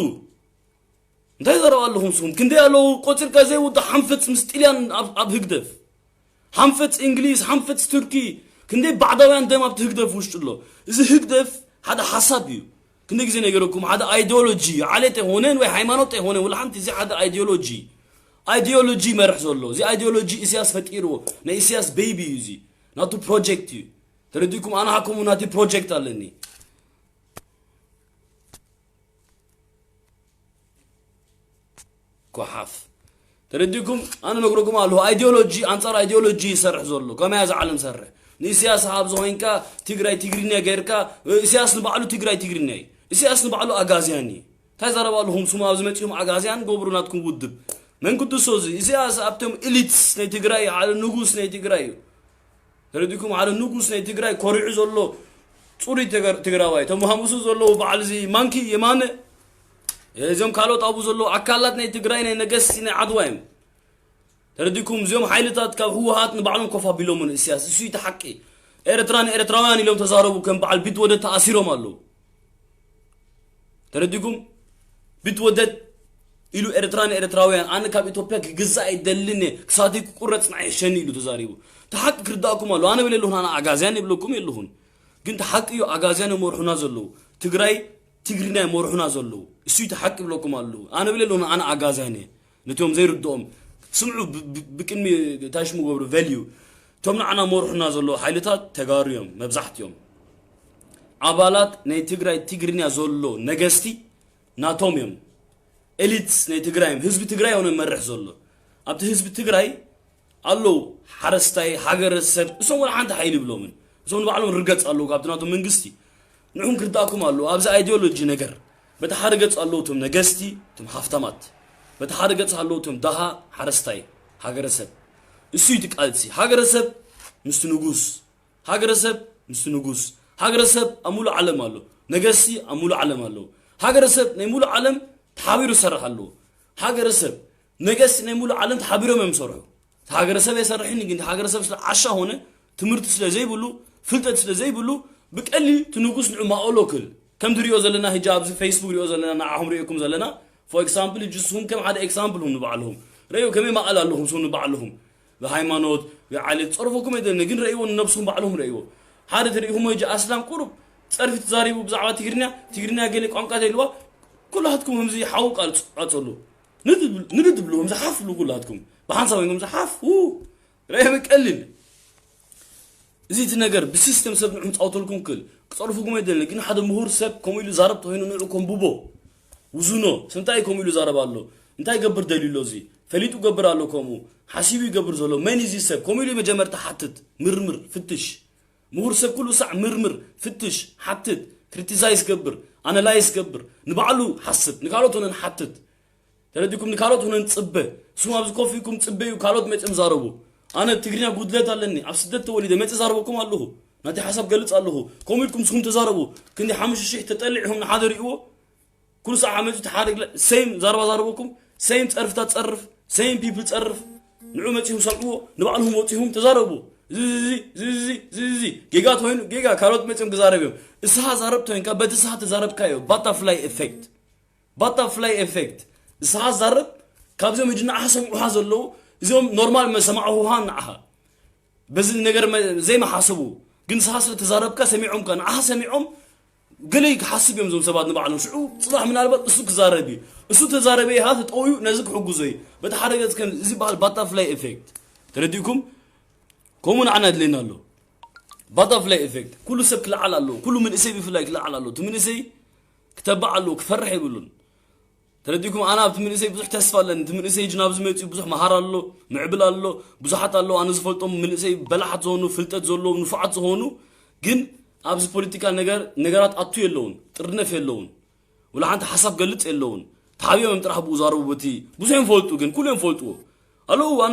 እንታይ ዘረባ ኣለኹም ስኹም ክንደይ ኣለዉ ቆጺርካ ዘይውዱ ሓንፈጽ ምስ ጥልያን ኣብ ህግደፍ ሓንፈጽ እንግሊዝ ሓንፈጽ ቱርኪ ክንደይ ባዕዳውያን ደም ኣብቲ ህግደፍ ውሽጡ ኣሎ እዚ ህግደፍ ሓደ ሓሳብ እዩ ክንደይ ግዜ ነገረኩም ሓደ ኣይዲዮሎጂ ዓሌት ኣይሆነን ወይ ሃይማኖት ኣይሆነን ወላ ሓንቲ እዚ ሓደ ኣይዲዮሎጂ ኣይዲዮሎጂ ይመርሕ ዘሎ እዚ ኣይዲዮሎጂ ኢስያስ ፈጢርዎ ናይ ኢስያስ ቤይቢ እዩ እዚ ናቱ ፕሮጀክት እዩ ተረዲኩም ኣነ ሃከሙ ናቲ ፕሮጀክት ኣለኒ ጓሓፍ ተረዲኩም ኣነ ነግረኩም ኣለኹ ኣይዲዮሎጂ ኣንጻር ኣይዲዮሎጂ ይሰርሕ ዘሎ ከመያ እዚ ዓለም ሰርሕ ንኢስያስ ኣብ ዝኾንካ ትግራይ ትግርኛ ገይርካ ኢስያስ ንባዕሉ ትግራይ ትግርኛ እዩ ኢስያስ ንባዕሉ ኣጋዝያን እዩ እንታይ ዘረባ ኣለኹም ስሙ ኣብዚ መጺኹም ኣጋዝያን ገብሩ ናትኩም ውድብ መን ቅዱሶ እዚ ኢስያስ ኣብቶም ኢሊትስ ናይ ትግራይ ሓደ ንጉስ ናይ ትግራይ እዩ ተረዲኩም ሓደ ንጉስ ናይ ትግራይ ኮሪዑ ዘሎ ፅሩይ ትግራዋይ እቶም ሃምሱ ዘለዉ በዓል እዚ ማንኪ የማነ እዚኦም ካልኦት ኣብኡ ዘለዉ ኣካላት ናይ ትግራይ ናይ ነገስቲ ናይ ዓድዋ እዮም ተረዲኩም እዚኦም ሓይልታት ካብ ህወሃት ንባዕሎም ኮፍ ኣቢሎምን እስያስ እሱ እቲ ሓቂ ኤርትራ ንኤርትራውያን ኢሎም ተዛረቡ ከም በዓል ቢትወደድ ተኣሲሮም ኣለዉ ተረዲኩም? ቢትወደድ ኢሉ ኤርትራ ንኤርትራውያን፣ ኣነ ካብ ኢትዮጵያ ክግዛእ ኣይደልን እየ፣ ክሳተይ ክቁረጽ ንዓይ ይሕሸኒ ኢሉ ተዛሪቡ። እቲ ሓቂ ክርዳእኩም ኣሎ። ኣነ ብል የለኹን፣ ኣነ ኣጋዝያን ይብለኩም የለኹን። ግን እቲ ሓቂ እዩ፣ ኣጋዝያን ይመርሑና ዘለዉ። ትግራይ ትግርኛ ይመርሑና ዘለዉ። እሱ እቲ ሓቂ ይብለኩም ኣለዉ። ኣነ ብል የለኹን፣ ኣነ ኣጋዝያን እየ። ነቶም ዘይርድኦም ስምዑ፣ ብ-፣ ብ-፣ ብቅድሚ እንታይ ሽሙ ገብሩ ቨልዩ። እቶም ንዓና መርሑና ዘለዉ ሓይልታት ተጋሩ እዮም መብዛሕትኦም። ኣባላት ናይ ትግራይ ትግርኛ ዘሎ ነገስቲ ናቶም እዮም። ኤሊትስ ናይ ትግራይ እዮም። ህዝቢ ትግራይ እዮም መርሕ ዘሎ። ኣብቲ ህዝቢ ትግራይ ኣለዉ ሓረስታይ፣ ሃገረሰብ፣ እሶም ወላ ሓንቲ ሓይሊ ይብሎምን። እሶም ንባዕሎም ርገጽ ኣለዉ ካብቲ ናቶም መንግስቲ። ንዕኹም ክርዳእኩም ኣለዎ። ኣብዚ ኣይዲዮሎጂ ነገር በቲ ሓደ ገጽ ኣለዉ እቶም ነገስቲ፣ እቶም ሃፍታማት። በቲ ሓደ ገጽ ኣለዉ እቶም ደሃ ሓረስታይ፣ ሃገረሰብ። እሱ እዩ እቲ ቃልሲ። ሃገረሰብ ምስቲ ንጉስ፣ ሃገረሰብ ምስቲ ንጉስ። ሃገረሰብ ኣብ ሙሉእ ዓለም ኣሎ። ነገስቲ ኣብ ሙሉእ ዓለም ኣለዉ። ሃገረሰብ ናይ ሙሉእ ዓለም ተሓቢሩ ይሰርሕ ኣለዎ። ሃገረሰብ፣ ነገስቲ ናይ ሙሉእ ዓለም ተሓቢሮም እዮም ዝሰርሑ። እቲ ሃገረሰብ ኣይሰርሕን እዩ፣ ግን እቲ ሃገረሰብ ስለ ዓሻ ኾነ፣ ትምህርቲ ስለ ዘይብሉ፣ ፍልጠት ስለ ዘይብሉ፣ ብቀሊል እቲ ንጉስ ንዑ ማእሎ ክብል። ከም ትሪኦ ዘለና፣ ሕጂ ኣብዚ ፌስቡክ ሪኦ ዘለና፣ ንዓኹም ሪኦኩም ዘለና፣ for example፣ ሕጂ ንስኹም ከም ሓደ ኤግዛምፕል ሁኑ ንባዕልኹም። ረእዩ ከመይ ማእል ኣለኹም፣ ንስኹም ንባዕልኹም። ብሃይማኖት፣ ብዓሌት፣ ጸርፈኩም ኣይደለኒ፣ ግን ረእይዎ፣ ንነብስኹም ባዕልኹም ረእይዎ። ሓደ ትሪኢኹሞ፣ ሕጂ ኣስላም ቁሩብ ጸርፊ ተዛሪቡ ብዛዕባ ትግርኛ፣ ትግርኛ ገለ ቋንቋ ተልዋ፣ ኩላትኩም ከምዚ ሓው ቃል ጸ-፣ ጸሉ። ንድድ-፣ ንድድ ብሉ፣ ከምዚ ሓፍ ብሉ ኩላትኩም። ብሓንሳብ ወይ ከምዚ ሓፍ፣ ው፣ ረእየ ቀሊል። እዚ እቲ ነገር ብሲስተም ሰብ ንዕም ጻውተልኩም ክል፣ ክጸርፉኩም ኣይደለኒ፣ ግን ሓደ ምሁር ሰብ ከምኡ ኢሉ ዛረብ ተኾይኑ ንዑ ኮንብቦ። ውዝኖ፣ ስንታይ ከምኡ ኢሉ ዛረብ ኣሎ? እንታይ ገብር ደልዩ ኣሎ እዚ? ፈሊጡ ገብር ኣሎ ከምኡ? ሓሲቡ ይገብር ዘሎ? መን እዩ እዚ ሰብ? ከምኡ ኢሉ መጀመርታ ሓትት፣ ምርምር፣ ፍትሽ። ምሁር ሰብ ኩሉ ሳዕ ምርምር፣ ፍትሽ፣ ሓትት፣ ክሪቲሳይዝ ገብር፣ ኣናላይዝ ገብር፣ ንባዕሉ ሓስብ፣ ንካልኦት ሆነን ሓትት። ተረዲኩም? ንካልኦት ሆነን ጽበ። ስሙ ኣብዚ ኮፍ ኢልኩም ጽበዩ፣ ካልኦት መጽኦም ዛረቡ። ኣነ ትግርኛ ጉድለት ኣለኒ፣ ኣብ ስደት ተወሊደ፣ መጽ ዛረበኩም ኣለኹ። ናተይ ሓሳብ ገልጽ ኣለኹ። ከምኡ ኢልኩም ንስኹም ተዛረቡ። ክንዲ ሓሙሽተ ሽሕ ተጠሊዕኹም ንሓደ ርእይዎ። ኩሉ ሰዓት መጺኡ ተሓርግ ለ-፣ ሴም ዛረባ ዛረበኩም፣ ሴም ጸርፍታት ጸርፍ፣ ሴም ፒፕል ጸርፍ። ንዑ መጺኹም ሰምዕዎ፣ ንባዕልኹም ወጺኹም ተዛረቡ። እዚ፣ እዚ፣ እዚ፣ እዚ፣ እዚ፣ እዚ፣ እዚ፣ ጌጋ ተኾይኑ ጌጋ፣ ካልኦት መጺኦም ክዛረብ እዮም። እስኻ ዛረብ ተኾይንካ፣ በቲ እስኻ ተዛረብካዮ፣ ባታፍላይ ኤፌክት። ባታፍላይ ኤፌክት። እስኻ ዛረብ፣ ካብዚኦም ሕጂ ንዓኻ ሰምዑኻ ዘለዉ፣ እዚኦም ኖርማል መሰማዕኹኻ ንዓኻ። በዚ ነገር መ-፣ ዘይመሓሰቡ፣ ግን ንስኻ ስለ ተዛረብካ ሰሚዖምካ፣ ንዓኻ ሰሚዖም ገለ ክሓስብ እዮም እዞም ሰባት ንባዕሎም። ሽዑ ጽባሕ ምናልባት እሱ ክዛረብ እዩ። እሱ ተዛረበ ኢኻ ተጠውዩ ነዚ ክሕግዞ እዩ። በቲ ሓደ ገጽ ከም እዚ በሃል ባታፍላይ ኤፌክት። ተረዲእኩም? ከምኡ ንዓና የድልየና ኣሎ። ባታፍላይ ኤፌክት። ኩሉ ሰብ ክለዓል ኣለዎ። ኩሉ መንእሰይ ብፍላይ ክለዓል ኣለዎ። እቲ መንእሰይ ክተባዕ ኣለዎ። ክፈርሕ የብሉን። ተረዲእኩም? ኣነ ኣብቲ መንእሰይ ብዙሕ ተስፋ ኣለኒ። እቲ መንእሰይ ሕጂ ናብዚ መጺኡ ብዙሕ መሃር ኣሎ፣ ምዕብል ኣሎ፣ ብዙሓት ኣለዉ። ኣነ ዝፈልጦም መንእሰይ በላሓት ዝኾኑ፣ ፍልጠት ዘለዎም፣ ንፉዓት ዝኾኑ፣ ግን ኣብዚ ፖለቲካ ነገር፣ ነገራት ኣቱ የለውን፣ ጥርነፍ የለውን። ወላ ሓንቲ ሓሳብ ገልጽ የለውን። ተሓቢኦም እዮም ጥራሕ ብኡ ዛረቡ በቲ ብዙሕ እዮም ፈልጡ፣ ግን ኩሉ እዮም ፈልጥዎ። ኣለዉ፣ ኣነ